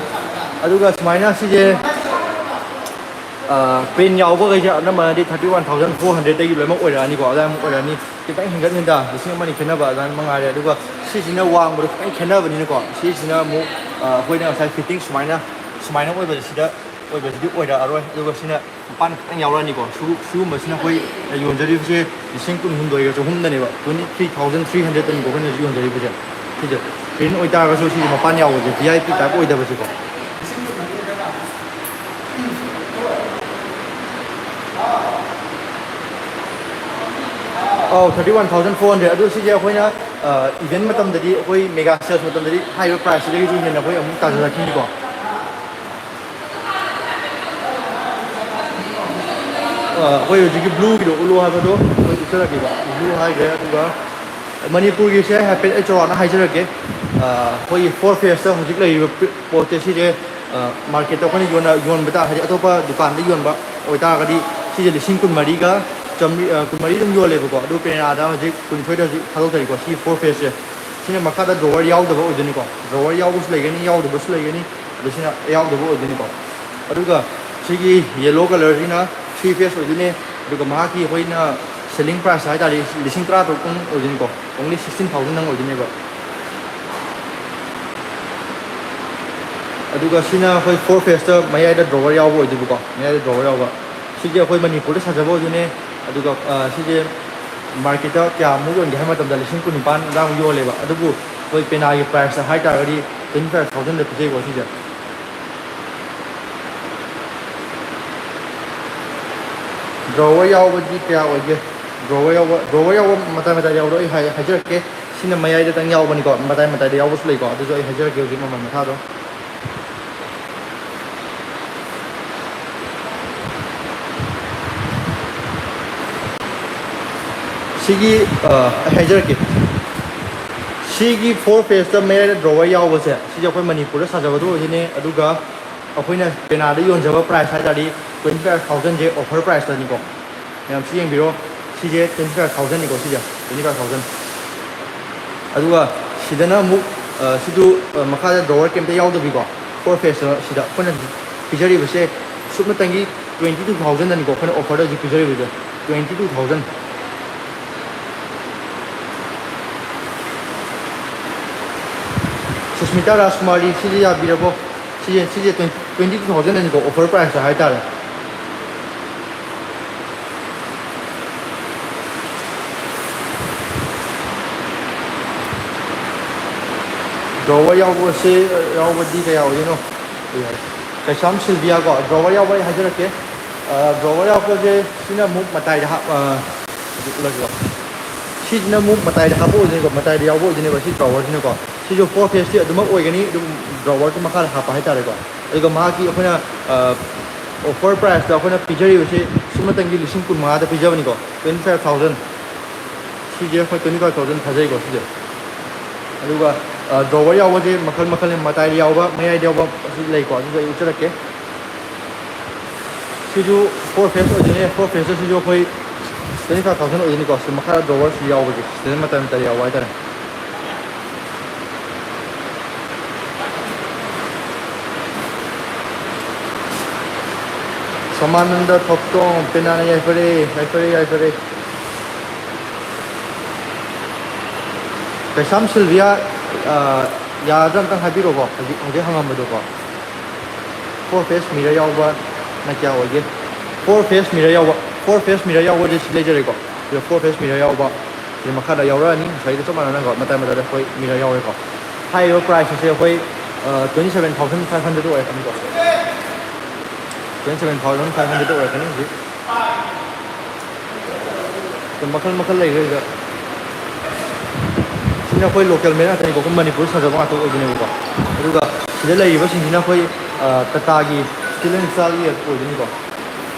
ꯑꯗꯨꯒ ꯁꯨꯃꯥꯏꯅ ꯁꯤꯁꯦ, ꯑ, ꯄ꯭ꯔꯤꯟ ꯌꯥꯎꯕꯈꯩꯁꯦ ꯑꯅꯝꯕꯅꯗꯤ ꯊꯥꯔꯇꯤ ꯋꯥꯟ ꯊꯥꯎꯖꯟ ꯐꯣꯔ ꯍꯟꯗ꯭ꯔꯦꯗꯇꯒꯤ ꯂꯣꯏꯅꯃꯛ ꯑꯣꯏꯔꯛꯑꯅꯤꯀꯣ, ꯑꯗꯨꯃꯥꯏꯅ ꯑꯣꯏꯔꯛꯑꯅꯤ꯫ ꯈꯤꯇꯪ ꯍꯦꯟꯒꯠ ꯍꯦꯟꯗ ꯂꯤꯁꯤꯡ ꯑꯃ ꯑꯅꯤ ꯈꯦꯠꯅꯕ ꯑꯗꯨꯃꯥꯏꯅ ꯃꯉꯥꯏꯔꯦ꯫ ꯑꯗꯨꯒ ꯁꯤꯁꯤꯅ ꯋꯥꯡꯕꯗꯣ ꯈꯤꯇꯪ ꯈꯦꯠꯅꯕꯅꯤꯅꯀꯣ, ꯁꯤꯁꯤꯅ ꯑꯃꯨꯛ, ꯑ, ꯑꯩꯈꯣꯏꯅ ꯉꯁꯥꯏ ꯐꯤꯠꯇꯤꯡ ꯁꯨꯃꯥꯏꯅ, ꯁꯨꯃꯥꯏꯅ ꯑꯣꯏꯕꯁꯦ ꯁꯤꯗ ꯑꯣꯏꯕꯁꯤꯗꯤ ꯑꯣꯏꯔꯛꯑꯔꯣꯏ꯫ ꯑꯗꯨꯒ ꯁꯤꯅ ꯃꯄꯥꯟ ꯈꯛꯇꯪ ꯌꯥꯎꯔꯛꯑꯅꯤꯀꯣ꯫ ꯁꯤꯒꯨꯝꯕꯁꯤꯅ ꯑꯩꯈꯣꯏ ꯌꯣꯟꯖꯔꯤꯕꯁꯦ ꯂꯤꯁꯤꯡ ꯀꯨꯟꯍꯨꯝꯗꯣꯏꯒ ꯆꯍꯨꯝꯗꯅꯦꯕ, twenty three thousand three hundredꯇꯅꯤꯀꯣ ꯑꯩꯈꯣꯏꯅ ꯍꯧꯖꯤꯛ ꯌꯣꯟꯖꯔꯤꯕꯁꯦ꯫ ꯁꯤꯁꯦ ꯄ꯭ꯔꯤꯟ ꯑꯣꯏꯇꯥꯔꯒꯁꯨ ꯁꯤꯁꯦ ꯃꯄꯥꯟ ꯌꯥꯎꯕꯁꯦ, ꯚꯤ ꯑꯥꯏ ꯄꯤ ꯇꯥꯏꯞ ꯑꯣꯏꯗꯕꯁꯦꯀꯣ꯫ ꯑꯧ, thirty one thousand four hundred꯫ ꯑꯗꯨ ꯁꯤꯁꯦ ꯑꯩꯈꯣꯏꯅ ꯏꯚꯦꯟ ꯃꯇꯝꯗꯗꯤ, ꯑꯩꯈꯣꯏ ꯃꯦꯒꯥ ꯁꯦꯜꯁ ꯃꯇꯝꯗꯗꯤ ꯍꯥꯏꯔꯤꯕ ꯄ꯭ꯔꯥꯏꯁꯁꯤꯗꯒꯤꯁꯨ ꯍꯦꯟꯅ ꯑꯩꯈꯣꯏ ꯑꯃꯨꯛ ꯇꯥꯖꯔꯛꯈꯤꯅꯤꯀꯣ꯫ ꯑꯩꯈꯣꯏ ꯍꯧꯖꯤꯛꯀꯤ ꯕ꯭ꯂꯨꯒꯤꯗꯣ ꯎꯠꯂꯣ ꯍꯥꯏꯕꯗꯣ ꯑꯩꯈꯣꯏ ꯎꯠꯆꯔꯛꯀꯦꯕ꯫ ꯕ꯭ꯂꯨ ꯍꯥꯏꯈ꯭ꯔꯦ꯫ ꯑꯗꯨꯒ ꯃꯅꯤꯄꯨꯔꯒꯤꯁꯦ ꯍꯥꯏꯐꯦꯠ ꯑꯩ ꯆꯥꯎꯔꯥꯛꯅ ꯍꯥꯏꯖꯔꯛꯀꯦ꯫ ꯑꯩꯈꯣꯏꯒꯤ ꯐꯣꯔ ꯐꯦꯁꯇ ꯍꯧꯖꯤꯛ ꯂꯩꯔꯤꯕ ꯄꯣꯠꯁꯦ ꯁꯤꯁꯦ ꯃꯥꯔꯀꯦꯠꯇ ꯑꯩꯈꯣꯏꯅ ꯌꯣꯟꯅ ꯌꯣꯟꯕ ꯇꯥꯔ, ꯍꯥꯏꯗꯤ ꯑꯇꯣꯞꯄ ꯗꯨꯀꯥꯟꯗ ꯌꯣꯟꯕ ꯑꯣꯏꯇꯥꯔꯒꯗꯤ ꯁꯤꯁꯦ ꯂꯤꯁꯤꯡ ꯀꯨꯟꯃꯔꯤꯒ ꯆꯥꯝꯃꯔꯤ, ꯀꯨꯟꯃꯔꯤ ꯑꯗꯨꯝ ꯌꯣꯜꯂꯦꯕꯀꯣ꯫ ꯑꯗꯨ ꯄꯦꯅꯥꯗ ꯍꯧꯖꯤꯛ ꯀꯨꯟꯅꯤꯊꯣꯏꯗ ꯍꯧꯖꯤꯛ ꯊꯥꯗꯣꯛꯆꯔꯤꯀꯣ꯫ ꯁꯤ ꯐꯣꯔ ꯐꯦꯁꯁꯦ, ꯁꯤꯅ ꯃꯈꯥꯗ ꯗ꯭ꯔꯣꯋꯔ ꯌꯥꯎꯗꯕ ꯑꯣꯏꯗꯣꯏꯅꯤꯀꯣ꯫ ꯗ꯭ꯔꯣꯋꯔ ꯌꯥꯎꯕꯁꯨ ꯂꯩꯒꯅꯤ, ꯌꯥꯎꯗꯕꯁꯨ ꯂꯩꯒꯅꯤ꯫ ꯑꯗꯣ ꯁꯤꯅ ꯌꯥꯎꯗꯕ ꯑꯣꯏꯗꯣꯏꯅꯤꯀꯣ꯫ ꯑꯗꯨꯒ ꯁꯤꯒꯤ ꯌꯦꯂꯣ ꯀꯂꯔꯁꯤꯅ ꯊ꯭ꯔꯤ ꯐꯦꯁ ꯑꯣꯏꯗꯣꯏꯅꯦ꯫ ꯑꯗꯨꯒ ꯃꯍꯥꯛꯀꯤ ꯑꯩꯈꯣꯏꯅ ꯁꯦꯂꯤꯡ ꯄ꯭ꯔꯥꯏꯁ ꯍꯥꯏ ꯇꯥꯔꯗꯤ ꯂꯤꯁꯤꯡ ꯇꯔꯥ ꯇꯔꯨꯛꯇꯪ ꯑꯣꯏꯗꯣꯏꯅꯤꯀꯣ꯫ Only sixteen thousand ꯅꯪ ꯑꯣꯏꯗꯣꯏꯅꯦꯕ꯫ ꯑꯗꯨꯒ ꯁꯤꯅ ꯑꯩꯈꯣꯏ ꯐꯣꯔ ꯐꯦꯁꯇ ꯃꯌꯥꯏꯗ ꯗ꯭ꯔꯣꯋꯔ ꯌꯥꯎꯕ ꯑꯣꯏꯗꯣꯏꯕꯀꯣ꯫ ꯃꯌꯥꯏꯗ ꯗ꯭ꯔꯣꯋꯔ ꯌꯥꯎꯕ꯫ ꯁꯤꯁꯦ ꯑꯩꯈꯣꯏ ꯃꯅꯤꯄꯨꯔꯗ ꯁꯥꯖꯕ ꯑꯣꯏꯗꯣꯏꯅꯦ꯫ ꯑꯗꯨꯒ ꯁꯤꯁꯦ ꯃꯥꯔꯀꯦꯠꯇ ꯀꯌꯥꯃꯨꯛ ꯌꯣꯟꯒꯦ ꯍꯥꯏꯕ ꯃꯇꯝꯗ ꯂꯤꯁꯤꯡ ꯀꯨꯟꯅꯤꯄꯥꯟ ꯑꯗꯨꯃꯨꯛ ꯌꯣꯜꯂꯦꯕ꯫ ꯑꯗꯨꯕꯨ ꯑꯩꯈꯣꯏ ꯄꯦꯅꯥꯒꯤ ꯄ꯭ꯔꯥꯏꯁꯇ ꯍꯥꯏ ꯇꯥꯔꯒꯗꯤ twenty five thousandꯗ ꯄꯤꯖꯩꯀꯣ ꯁꯤꯁꯦ꯫ ꯗ꯭ꯔꯣꯋꯔ ꯌꯥꯎꯕꯗꯤ ꯀꯌꯥ ꯑꯣꯏꯒꯦ? ꯗ꯭ꯔꯣꯋꯔ ꯌꯥꯎꯕ, ꯗ꯭ꯔꯣꯋꯔ ꯌꯥꯎꯕ ꯃꯇꯥꯏ ꯃꯇꯥꯏꯗ ꯌꯥꯎꯕꯗꯣ ꯑꯩ ꯍꯥꯏ-, ꯍꯥꯏꯖꯔꯛꯀꯦ꯫ ꯁꯤꯅ ꯃꯌꯥꯏꯗꯇꯪ ꯌꯥꯎꯕꯅꯤꯀꯣ, ꯃꯇꯥꯏ ꯃꯇꯥꯏꯗ ꯌꯥꯎꯕꯁꯨ ꯂꯩꯀꯣ꯫ ꯑꯗꯨꯁꯨ ꯑꯩ ꯍꯥꯏꯖꯔꯛꯀꯦ ꯍꯧꯖꯤꯛ ꯃꯃꯜ ꯃꯊꯥꯗꯣ꯫ ꯁꯤꯒꯤ, ꯑ, ꯑꯩ ꯍꯥꯏꯖꯔꯛꯀꯦ꯫ ꯁꯤꯒꯤ ꯐꯣꯔ ꯐꯦꯁꯇ ꯃꯌꯥꯏꯗ ꯗ꯭ꯔꯣꯋꯔ ꯌꯥꯎꯕꯁꯦ, ꯁꯤꯁꯦ ꯑꯩꯈꯣꯏ ꯃꯅꯤꯄꯨꯔꯗ ꯁꯥꯖꯕꯗꯣ ꯑꯣꯏꯗꯣꯏꯅꯦ꯫ ꯑꯗꯨꯒ ꯑꯩꯈꯣꯏꯅ ꯄꯦꯅꯥꯗ ꯌꯣꯟꯖꯕ ꯄ꯭ꯔꯥꯏꯁ ꯍꯥꯏ ꯇꯥꯔꯗꯤ twenty five thousandꯁꯦ ꯑꯣꯐꯔ ꯄ꯭ꯔꯥꯏꯁꯇꯅꯤꯀꯣ꯫ ꯃꯌꯥꯝ ꯁꯤ ꯌꯦꯡꯕꯤꯔꯣ꯫ ꯁꯤꯁꯦ twenty five thousandꯅꯤꯀꯣ, ꯁꯤꯁꯦ twenty five thousand꯫ ꯑꯗꯨꯒ ꯁꯤꯗꯅ ꯑꯃꯨꯛ, ꯑ, ꯁꯤꯗꯨ, ꯑ, ꯃꯈꯥꯗ ꯗ꯭ꯔꯣꯋꯔ ꯀꯩꯝꯇ ꯌꯥꯎꯗꯕꯤꯀꯣ, ꯐꯣꯔ ꯐꯦꯁꯇ ꯁꯤꯗ ꯑꯩꯈꯣꯏꯅ ꯄꯤꯖꯔꯤꯕꯁꯦ ꯁꯨꯞꯅꯇꯪꯒꯤ twenty two thousandꯅꯤꯀꯣ ꯑꯩꯈꯣꯏꯅ ꯑꯣꯐꯔꯗ ꯍꯧꯖꯤꯛ ꯄꯤꯖꯔꯤꯕꯁꯦ, twenty two thousand꯫ ꯁꯨꯁꯃꯤꯇꯥ ꯔꯥꯖꯀꯨꯃꯥꯔꯤ, ꯁꯤꯁꯦ ꯌꯥꯕꯤꯔꯕꯣ? ꯁꯤꯁꯦ, ꯁꯤꯁꯦ twenty, Twenty two thousand ꯑꯅꯤꯀꯣ, offer price ꯍꯥꯏꯇꯥꯔꯦ꯫ Drawer ꯌꯥꯎꯕꯁꯦ, ꯌꯥꯎꯕꯗꯤ ꯀꯌꯥ ꯑꯣꯏꯗꯣꯏꯅꯣ? ꯀꯩꯁꯥꯝ ꯁꯤꯜꯚꯤꯌꯥ ꯀꯣ, drawer ꯌꯥꯎꯕ ꯑꯩ ꯍꯥꯏꯖꯔꯛꯀꯦ꯫ ꯑ, drawer ꯌꯥꯎꯕꯁꯦ ꯁꯤꯅ ꯑꯃꯨꯛ ꯃꯇꯥꯏꯗ ꯍꯥꯞ-, ꯑ, ꯍꯧꯖꯤꯛ ꯎꯠꯂꯒꯦꯀꯣ꯫ ꯁꯤꯁꯤꯅ ꯑꯃꯨꯛ ꯃꯇꯥꯏꯗ ꯍꯥꯞꯄ ꯑꯣꯏꯗꯣꯏꯅꯤꯀꯣ, ꯃꯇꯥꯏꯗ ꯌꯥꯎꯕ ꯑꯣꯏꯗꯣꯏꯅꯦꯕ ꯁꯤ drawer ꯁꯤꯅꯀꯣ꯫ ꯁꯤꯁꯨ four facesꯇꯤ ꯑꯗꯨꯃꯛ ꯑꯣꯏꯒꯅꯤ, ꯑꯗꯨꯝ drawerꯗꯨ ꯃꯈꯥꯗ ꯍꯥꯞꯄ ꯍꯥꯏꯇꯥꯔꯦꯀꯣ꯫ ꯑꯗꯨꯒ ꯃꯍꯥꯛꯀꯤ ꯑꯩꯈꯣꯏꯅ, ꯑ, offer priceꯇ ꯑꯩꯈꯣꯏꯅ ꯄꯤꯖꯔꯤꯕꯁꯤ ꯁꯨꯞꯅꯇꯪꯒꯤ ꯂꯤꯁꯤꯡ ꯀꯨꯟꯃꯉꯥꯗ ꯄꯤꯖꯕꯅꯤꯀꯣ, twenty five thousand꯫ ꯁꯤꯁꯦ ꯑꯩꯈꯣꯏ twenty five thousand ꯊꯥꯖꯩꯀꯣ ꯁꯤꯁꯦ꯫ ꯑꯗꯨꯒ, ꯑ, drawer ꯌꯥꯎꯕꯁꯦ ꯃꯈꯜ ꯃꯈꯜ, ꯃꯇꯥꯏꯗ ꯌꯥꯎꯕ, ꯃꯌꯥꯏꯗ ꯌꯥꯎꯕ ꯑꯁꯤ ꯂꯩꯀꯣ, ꯑꯗꯨꯁꯨ ꯑꯩ ꯎꯠꯆꯔꯛꯀꯦ꯫ ꯁꯤꯁꯨ four face ꯑꯣꯏꯗꯣꯏꯅꯦ꯫ Four facesꯇ ꯁꯤꯁꯨ ꯑꯩꯈꯣꯏ twenty five thousand ꯑꯣꯏꯗꯣꯏꯅꯤꯀꯣ꯫ ꯁꯤ ꯃꯈꯥꯗ drawerꯁꯨ ꯌꯥꯎꯕꯁꯦ, ꯁꯤꯗꯅ ꯃꯇꯥꯏ ꯃꯇꯥꯏ ꯌꯥꯎꯕ ꯍꯥꯏꯇꯥꯔꯦ꯫ ꯁꯣꯃꯥꯅꯟꯗ ꯊꯣꯛꯆꯣꯝ ꯄꯦꯅꯥꯅ ꯌꯥꯏꯐꯔꯦ, ꯌꯥꯏꯐꯔꯦ, ꯌꯥꯏꯐꯔꯦ꯫ ꯀꯩꯁꯥꯝ ꯁꯤꯜꯚꯤꯌꯥ, ꯑ, ꯌꯥꯔꯗ꯭ꯔꯥ ꯑꯝꯇꯪ ꯍꯥꯏꯕꯤꯔꯛꯑꯣꯀꯣ, ꯍꯧꯖꯤꯛ, ꯍꯧꯖꯤꯛ ꯍꯪꯉꯝꯕꯗꯣꯀꯣ꯫ Four face mirror ꯌꯥꯎꯕꯅ ꯀꯌꯥ ꯑꯣꯏꯒꯦ? Four face mirror ꯌꯥꯎꯕ, four face mirror ꯌꯥꯎꯕꯁꯦ ꯁꯤ ꯂꯩꯖꯔꯦꯀꯣ꯫ ꯁꯤꯗ four face mirror ꯌꯥꯎꯕ, ꯁꯤꯗ ꯃꯈꯥꯗ ꯌꯥꯎꯔꯛꯑꯅꯤ, ꯉꯁꯥꯏꯒꯤꯗꯣ ꯆꯞ ꯃꯥꯟꯅꯅꯀꯣ, ꯃꯇꯥꯏ ꯃꯇꯥꯏꯗ ꯑꯩꯈꯣꯏ mirror ꯌꯥꯎꯔꯦꯀꯣ꯫ ꯍꯥꯏꯔꯤꯕ price ꯑꯁꯦ ꯑꯩꯈꯣꯏ, ꯑ, twenty seven thousand five hundred ꯑꯣꯏꯔꯛꯀꯅꯤꯀꯣ꯫ Twenty seven thousand five hundred ꯑꯣꯏꯔꯛꯀꯅꯤ ꯍꯧꯖꯤꯛ꯫ ꯑꯗꯨꯝ ꯃꯈꯜ ꯃꯈꯜ ꯂꯩꯈ꯭ꯔꯦ ꯁꯤꯗ꯫ ꯁꯤꯅ ꯑꯩꯈꯣꯏ local made ꯉꯥꯛꯇꯅꯤꯀꯣ, ꯑꯩꯈꯣꯏ ꯃꯅꯤꯄꯨꯔꯗ ꯁꯥꯖꯕ ꯉꯥꯛꯇ ꯑꯣꯏꯗꯣꯏꯅꯦꯕꯀꯣ꯫ ꯑꯗꯨꯒ ꯁꯤꯗ ꯂꯩꯔꯤꯕꯁꯤꯡꯁꯤꯅ ꯑꯩꯈꯣꯏ, ꯑ, ꯇꯥꯇꯥꯒꯤ steel and steelꯒꯤ ꯑꯣꯏꯗꯣꯏꯅꯤꯀꯣ꯫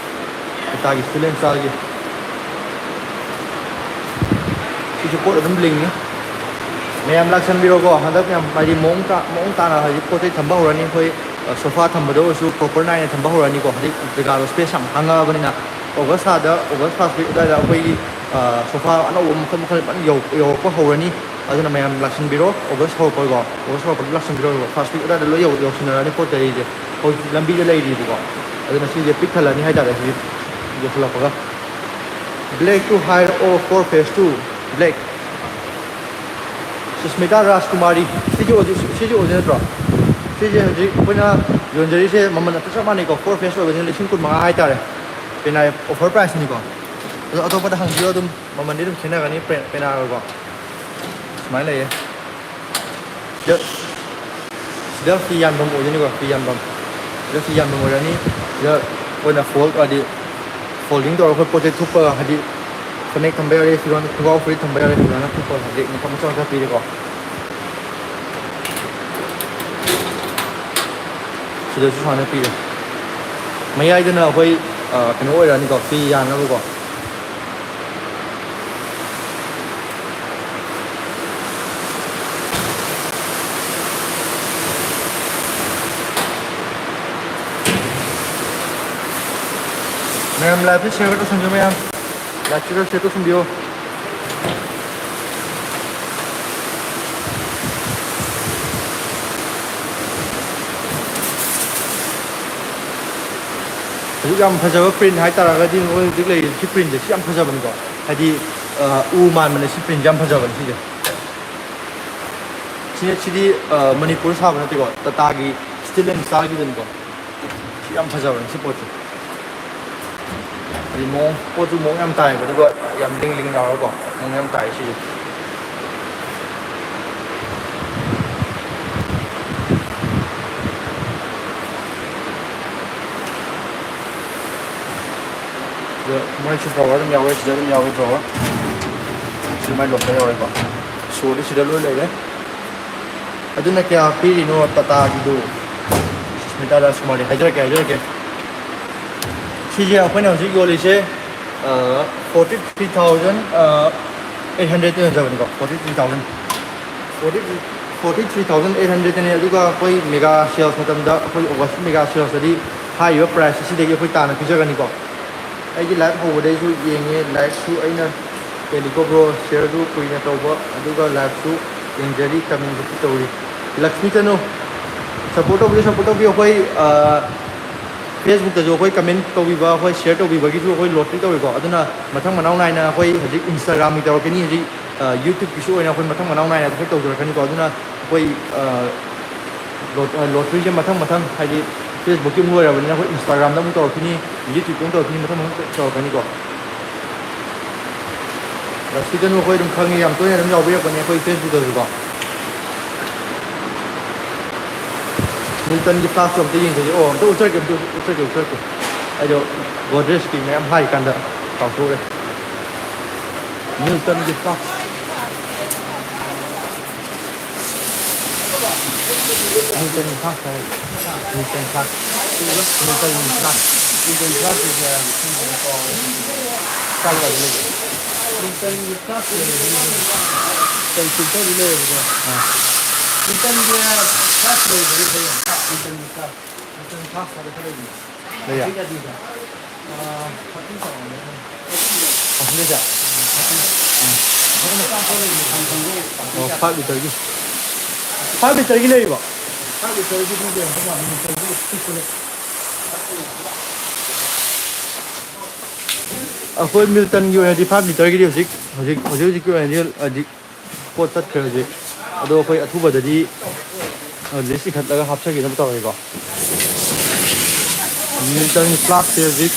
ꯇꯥꯇꯥꯒꯤ steel and steelꯒꯤ꯫ ꯁꯤꯁꯨ ꯄꯣꯠ ꯑꯗꯨꯝ ꯂꯤꯡꯉꯤ꯫ ꯃꯌꯥꯝ ꯂꯥꯛꯁꯟꯕꯤꯔꯣꯀꯣ꯫ ꯍꯟꯗꯛ ꯌꯥꯝ ꯍꯥꯏꯗꯤ ꯃꯑꯣꯡ ꯇꯥ-, ꯃꯑꯣꯡ ꯇꯥꯅ ꯍꯧꯖꯤꯛ ꯄꯣꯠ ꯆꯩ ꯊꯝꯕ ꯍꯧꯔꯅꯤ꯫ ꯑꯩꯈꯣꯏ, ꯑ, sofa ꯊꯝꯕꯗ ꯑꯣꯏꯔꯁꯨ proper ꯅꯥꯏꯅ ꯊꯝꯕ ꯍꯧꯔꯅꯤꯀꯣ꯫ ꯍꯧꯖꯤꯛ ꯖꯒꯥꯗꯣ space ꯌꯥꯝ ꯍꯥꯡꯉꯛꯑꯕꯅꯤꯅ꯫ August ꯊꯥꯗ, August first week ꯑꯗꯨꯋꯥꯏꯗ ꯑꯩꯈꯣꯏꯒꯤ, ꯑ, sofa ꯑꯅꯧꯕ ꯃꯈꯜ ꯃꯈꯜ ꯐꯖꯅ ꯌꯧ-, ꯌꯧꯔꯛꯄ ꯍꯧꯔꯅꯤ꯫ ꯑꯗꯨꯅ ꯃꯌꯥꯝ ꯂꯥꯛꯁꯤꯟꯕꯤꯔꯣ꯫ August ꯍꯧꯔꯛꯄꯀꯣ, August ꯍꯧꯔꯛꯄꯗ ꯂꯥꯛꯁꯤꯟꯕꯤꯔꯣ꯫ First week ꯑꯗꯨꯋꯥꯏꯗ ꯂꯣꯏ ꯌꯧ-, ꯌꯧꯁꯤꯟꯅꯔꯅꯤ ꯄꯣꯠ ꯆꯩꯁꯦ꯫ ꯍꯧꯖꯤꯛ ꯂꯝꯕꯤꯗ ꯂꯩꯔꯤꯕꯀꯣ꯫ ꯑꯗꯨꯅ ꯁꯤꯁꯦ ꯄꯤꯛ ꯊꯜꯂꯅꯤ ꯍꯥꯏꯇꯥꯔꯦ, ꯍꯧꯖꯤꯛ ꯌꯧꯁꯤꯜꯂꯛꯄꯒ꯫ Black to ꯍꯥꯏꯔꯛꯑꯣ, four face to black꯫ Susmita ꯔꯥꯖꯀꯨꯃꯥꯔꯤ, ꯁꯤꯁꯨ ꯑꯣꯏꯗꯣꯏ-, ꯁꯤꯁꯨ ꯑꯣꯏꯗꯣꯏ ꯅꯠꯇ꯭ꯔꯣ? ꯁꯤꯁꯦ ꯍꯧꯖꯤꯛ ꯑꯩꯈꯣꯏꯅ ꯌꯣꯟꯖꯔꯤꯁꯦ ꯃꯃꯜ ꯑꯗꯨ ꯆꯞ ꯃꯥꯟꯅꯩꯀꯣ, ꯐꯣꯔ ꯐꯦꯁ ꯑꯣꯏꯕꯅꯤꯅ ꯂꯤꯁꯤꯡ ꯀꯨꯟ ꯃꯉꯥ ꯍꯥꯏꯇꯥꯔꯦ꯫ ꯄꯦꯅꯥ ꯑꯣꯐꯔ ꯄ꯭ꯔꯥꯏꯁꯅꯤꯀꯣ꯫ ꯑꯗꯣ ꯑꯇꯣꯞꯄꯗ ꯍꯪꯕꯤꯌꯣ ꯑꯗꯨꯝ, ꯃꯃꯜꯗꯤ ꯑꯗꯨꯝ ꯈꯦꯠꯅꯒꯅꯤ ꯄꯦ-, ꯄꯦꯅꯥꯒꯀꯣ꯫ ꯁꯨꯃꯥꯏꯅ ꯂꯩꯌꯦ꯫ ꯁꯤꯗ, ꯁꯤꯗ ꯐꯤ ꯌꯥꯟꯐꯝ ꯑꯣꯏꯗꯣꯏꯅꯤꯀꯣ, ꯐꯤ ꯌꯥꯟꯐꯝ꯫ ꯁꯤꯗ ꯐꯤ ꯌꯥꯟꯐꯝ ꯑꯣꯏꯔꯅꯤ꯫ ꯁꯤꯗ ꯑꯩꯈꯣꯏꯅ ꯐꯣꯜ ꯍꯥꯏꯗꯤ ꯐꯣꯜꯗꯤꯡ ꯇꯧꯔꯒ ꯑꯩꯈꯣꯏ ꯄꯣꯠ ꯆꯩ ꯊꯨꯞꯄꯒ ꯍꯥꯏꯗꯤ ꯐꯅꯦꯛ ꯊꯝꯕ ꯌꯥꯔꯦ, ꯐꯤꯔꯣꯟ ꯈꯣꯡꯒ꯭ꯔꯥꯎ ꯐꯨꯔꯤꯠ ꯊꯝꯕ ꯌꯥꯔꯦ, ꯐꯖꯅ ꯊꯨꯞꯄꯒ ꯍꯥꯏꯗꯤ ꯃꯐꯝ ꯃꯆꯥ ꯃꯆꯥ ꯄꯤꯔꯦꯀꯣ꯫ ꯁꯤꯗꯁꯨ ꯁꯨꯃꯥꯏꯅ ꯄꯤꯔꯦ꯫ ꯃꯌꯥꯏꯗꯅ ꯑꯩꯈꯣꯏ, ꯑ, ꯀꯩꯅꯣ ꯑꯣꯏꯔꯛꯑꯅꯤꯀꯣ, ꯐꯤ ꯌꯥꯟꯅꯕꯀꯣ꯫ ꯃꯌꯥꯝ ꯂꯥꯏꯚꯁꯦ ꯁꯤꯌꯔ ꯇꯧꯁꯟꯕꯤꯌꯨ, ꯃꯌꯥꯝ ꯂꯥꯏꯚꯁꯤꯗ ꯁꯤꯌꯔ ꯇꯧꯁꯟꯕꯤꯌꯨ꯫ ꯍꯧꯖꯤꯛ ꯌꯥꯝ ꯐꯖꯕ ꯄ꯭ꯔꯤꯟ ꯍꯥꯏꯇꯥꯔꯒꯗꯤ ꯃꯈꯣꯏ ꯍꯧꯖꯤꯛ ꯂꯩꯔꯤꯕ ꯁꯤ ꯄ꯭ꯔꯤꯟꯁꯦ ꯁꯤ ꯌꯥꯝ ꯐꯖꯕꯅꯤꯀꯣ꯫ ꯍꯥꯏꯗꯤ, ꯑ, ꯎ ꯃꯥꯟꯕꯅꯦ ꯁꯤ ꯄ꯭ꯔꯤꯟꯁꯦ, ꯌꯥꯝ ꯐꯖꯕꯅꯦ ꯁꯤꯁꯦ꯫ ꯁꯤ, ꯁꯤꯗꯤ, ꯑ, ꯃꯅꯤꯄꯨꯔ ꯁꯥꯕ ꯅꯠꯇꯦꯀꯣ, ꯇꯥꯇꯥꯒꯤ ꯏꯁꯇꯤꯜ ꯑꯦꯟ ꯏꯁꯇꯥꯏꯜꯒꯤꯗꯨꯅꯤꯀꯣ꯫ ꯁꯤ ꯌꯥꯝ ꯐꯖꯕꯅꯦ ꯁꯤ ꯄꯣꯠꯁꯦ꯫ ꯍꯥꯏꯗꯤ ꯃꯑꯣꯡ, ꯄꯣꯠꯁꯨ ꯃꯑꯣꯡ ꯌꯥꯝ ꯇꯥꯏꯌꯦꯕ, ꯑꯗꯨꯒ ꯌꯥꯝ ꯂꯤꯡ ꯂꯤꯡ ꯂꯥꯎꯔꯒꯀꯣ, ꯃꯑꯣꯡ ꯌꯥꯝ ꯇꯥꯏ ꯁꯤꯁꯦ꯫ ꯑꯗꯣ ꯃꯣꯏꯁꯨ ꯐ꯭ꯂꯥꯋꯔ ꯑꯗꯨꯝ ꯌꯥꯎꯋꯦ, ꯁꯤꯗ ꯑꯗꯨꯝ ꯌꯥꯎꯋꯦ ꯐ꯭ꯂꯥꯋꯔ꯫ ꯁꯤ ꯃꯥꯏ ꯂꯣꯀꯔ ꯌꯥꯎꯋꯦꯀꯣ꯫ ꯁꯣꯗꯤ ꯁꯤꯗ ꯂꯣꯏ ꯂꯩꯔꯦ꯫ ꯑꯗꯨꯅ ꯀꯌꯥ ꯄꯤꯔꯤꯅꯣ ꯇꯥꯇꯥꯒꯤꯗꯨ? ꯁꯨꯁꯃꯤꯇꯥ ꯔꯥꯖꯀꯨꯃꯥꯔꯤ, ꯍꯥꯏꯖꯔꯛꯀꯦ, ꯍꯥꯏꯖꯔꯛꯀꯦ꯫ ꯁꯤꯁꯦ ꯑꯩꯈꯣꯏꯅ ꯍꯧꯖꯤꯛ ꯌꯣꯜꯂꯤꯁꯦ, ꯑ, forty three thousand, ꯑ, eight hundred ꯌꯣꯟꯖꯕꯅꯤꯀꯣ, forty three thousand꯫ Forty, forty three thousand eight hundred ꯅꯦ꯫ ꯑꯗꯨꯒ ꯑꯩꯈꯣꯏ ꯃꯦꯒꯥ ꯁꯦꯜꯁ ꯃꯇꯝꯗ, ꯑꯩꯈꯣꯏ ꯑꯣꯒꯁ ꯃꯦꯒꯥ ꯁꯦꯜꯁꯇꯗꯤ ꯍꯥꯏꯔꯤꯕ ꯄ꯭ꯔꯥꯏꯁ ꯑꯁꯤꯗꯒꯤ ꯑꯩꯈꯣꯏ ꯇꯥꯅ ꯄꯤꯖꯒꯅꯤꯀꯣ꯫ ꯑꯩꯒꯤ ꯂꯥꯏꯚ ꯍꯧꯕꯗꯩꯁꯨ ꯌꯦꯡꯉꯦ, ꯂꯥꯏꯚꯁꯨ ꯑꯩꯅ ꯍꯦꯜꯂꯤꯀꯣ ꯕ꯭ꯔꯣ, ꯁꯤꯌꯔꯗꯨ ꯀꯨꯏꯅ ꯇꯧꯕ, ꯑꯗꯨꯒ ꯂꯥꯏꯚꯁꯨ ꯌꯦꯡꯖꯔꯤ, ꯀꯃꯦꯟꯁꯨ ꯇꯧꯔꯤ꯫ ꯂꯛꯁꯃꯤ ꯆꯅꯨ, ꯁꯞꯄꯣꯔꯠ ꯇꯧꯕꯤꯌꯨ, ꯁꯞꯄꯣꯔꯠ ꯇꯧꯕꯤꯌꯨ꯫ ꯑꯩꯈꯣꯏ, ꯑ, ꯐꯦꯁꯕꯨꯛꯇꯁꯨ ꯑꯩꯈꯣꯏ ꯀꯃꯦꯟ ꯇꯧꯕꯤꯕ, ꯑꯩꯈꯣꯏ ꯁꯤꯌꯔ ꯇꯧꯕꯤꯕꯒꯤꯁꯨ ꯑꯩꯈꯣꯏ ꯂꯣꯇ꯭ꯔꯤ ꯇꯧꯋꯤꯀꯣ꯫ ꯑꯗꯨꯅ ꯃꯊꯪ ꯃꯅꯥꯎ ꯅꯥꯏꯅ ꯑꯩꯈꯣꯏ ꯍꯧꯖꯤꯛ Instagram-ꯒꯤ ꯇꯧꯔꯛꯀꯅꯤ, ꯍꯧꯖꯤꯛ, ꯑ, YouTube-ꯀꯤꯁꯨ ꯑꯣꯏꯅ ꯑꯩꯈꯣꯏ ꯃꯊꯪ ꯃꯅꯥꯎ ꯅꯥꯏꯅ ꯑꯩꯈꯣꯏ ꯇꯧꯖꯔꯛꯀꯅꯤꯀꯣ꯫ ꯑꯗꯨꯅ ꯑꯩꯈꯣꯏ, ꯑ, ꯂꯣꯇ꯭ꯔꯤꯁꯦ ꯃꯊꯪ ꯃꯊꯪ, ꯍꯥꯏꯗꯤ, Facebook-ꯀꯤ ꯑꯃꯨꯛ ꯂꯣꯏꯔꯕꯅꯤꯅ ꯑꯩꯈꯣꯏ Instagram-ꯗ ꯑꯃꯨꯛ ꯇꯧꯔꯛꯈꯤꯅꯤ, YouTube-ꯇ ꯑꯃꯨꯛ ꯇꯧꯔꯛꯈꯤꯅꯤ, ꯃꯊꯪ ꯃꯊꯪ ꯇꯧꯔꯛꯀꯅꯤꯀꯣ꯫ ꯔꯁꯤꯗꯅꯨ ꯑꯩꯈꯣꯏ ꯑꯗꯨꯝ ꯈꯪꯉꯤ, ꯌꯥꯝ ꯇꯣꯏꯅ ꯑꯗꯨꯝ ꯌꯥꯎꯕꯤꯔꯛꯄꯅꯦ ꯑꯩꯈꯣꯏ Facebook-ꯇꯁꯨꯀꯣ꯫ ꯃꯤꯜꯇꯟꯒꯤ flask-ꯇꯣ ꯑꯝꯇ ꯌꯦꯡꯖꯒꯦ꯫ ꯑꯣ, ꯑꯝꯇ ꯎꯠꯆꯔꯛꯀꯦ, ꯑꯝꯇ ꯎꯠꯆꯔꯛꯀꯦ, ꯎꯠꯆꯔꯛꯀꯦ꯫ ꯑꯩꯗꯣ Godrej-ꯀꯤ ꯃꯌꯥꯝ ꯍꯥꯏ ꯀꯥꯟꯗ ꯀꯥꯎꯊꯣꯛꯎꯔꯦ꯫ ꯃꯤꯜꯇꯟꯒꯤ flask꯫ ꯃꯤꯜꯇꯟꯒꯤ flask ꯍꯥꯏ꯫ Milton flask꯫ ꯃꯤꯜꯇꯟꯒꯤ flask꯫ Milton flask ꯁꯦ ꯀꯥꯏ ꯀꯥꯏꯗ ꯂꯩꯒꯦ? ꯃꯤꯜꯇꯟꯒꯤ flask ꯂꯩꯕꯅꯤ꯫ ꯃꯤꯜꯇꯟ filter-ꯗꯤ ꯂꯩꯌꯦꯕꯀꯣ꯫ ꯑꯥ꯫ ꯃꯤꯜꯇꯟꯒꯤ flask ꯂꯩꯕꯅꯤ ꯐꯩ꯫ ꯃꯤꯜꯇꯟꯒꯤ flask꯫ ꯃꯤꯜꯇꯟ flask ꯍꯥꯏꯕ ꯈꯔ ꯂꯩꯕꯅꯤ꯫ ꯂꯩꯌꯦ? ꯁꯤꯗ ꯑꯗꯨꯗ꯫ ꯑꯥ, ꯐꯣꯔꯇꯤ ꯇꯧꯔꯝꯒꯅꯤ꯫ ꯑꯁꯤꯗꯩꯗ? ꯑꯥ, ꯐꯣꯔꯇꯤ꯫ ꯑꯥ꯫ ꯑꯗꯨꯅ ꯆꯥꯝ ꯆꯥꯝ ꯂꯩꯕꯅꯤ, ꯁꯥꯝꯁꯪꯗꯣ꯫ ꯑꯣ, ꯐꯥꯏꯚ ꯂꯤꯇꯔꯒꯤ꯫ ꯐꯥꯏꯚ ꯂꯤꯇꯔꯒꯤ ꯂꯩꯔꯤꯕꯣ? ꯐꯥꯏꯚ ꯂꯤꯇꯔꯒꯤꯗꯤ ꯂꯩꯔꯝꯗꯧ ꯃꯥꯜꯂꯤ, ꯂꯤꯇꯔꯗꯤ ꯄꯤꯛꯄꯅꯦ꯫ ꯑꯩꯈꯣꯏ ꯃꯤꯜꯇꯟꯒꯤ ꯑꯣꯏꯅꯗꯤ ꯐꯥꯏꯚ ꯂꯤꯇꯔꯒꯤꯗꯤ ꯍꯧꯖꯤꯛ, ꯍꯧꯖꯤꯛ, ꯍꯧꯖꯤꯛ ꯍꯧꯖꯤꯛꯀꯤ ꯑꯣꯏꯅꯗꯤ ꯍꯧꯖꯤꯛ ꯄꯣꯠ ꯇꯠꯈ꯭ꯔꯦ ꯍꯧꯖꯤꯛ꯫ ꯑꯗꯣ ꯑꯩꯈꯣꯏ ꯑꯊꯨꯕꯗꯗꯤ, ꯑ, list ꯏꯈꯠꯂꯒ ꯍꯥꯞꯆꯒꯦꯅ ꯇꯧꯔꯤꯀꯣ꯫ ꯃꯤꯜꯇꯟꯒꯤ flask-ꯁꯦ ꯍꯧꯖꯤꯛ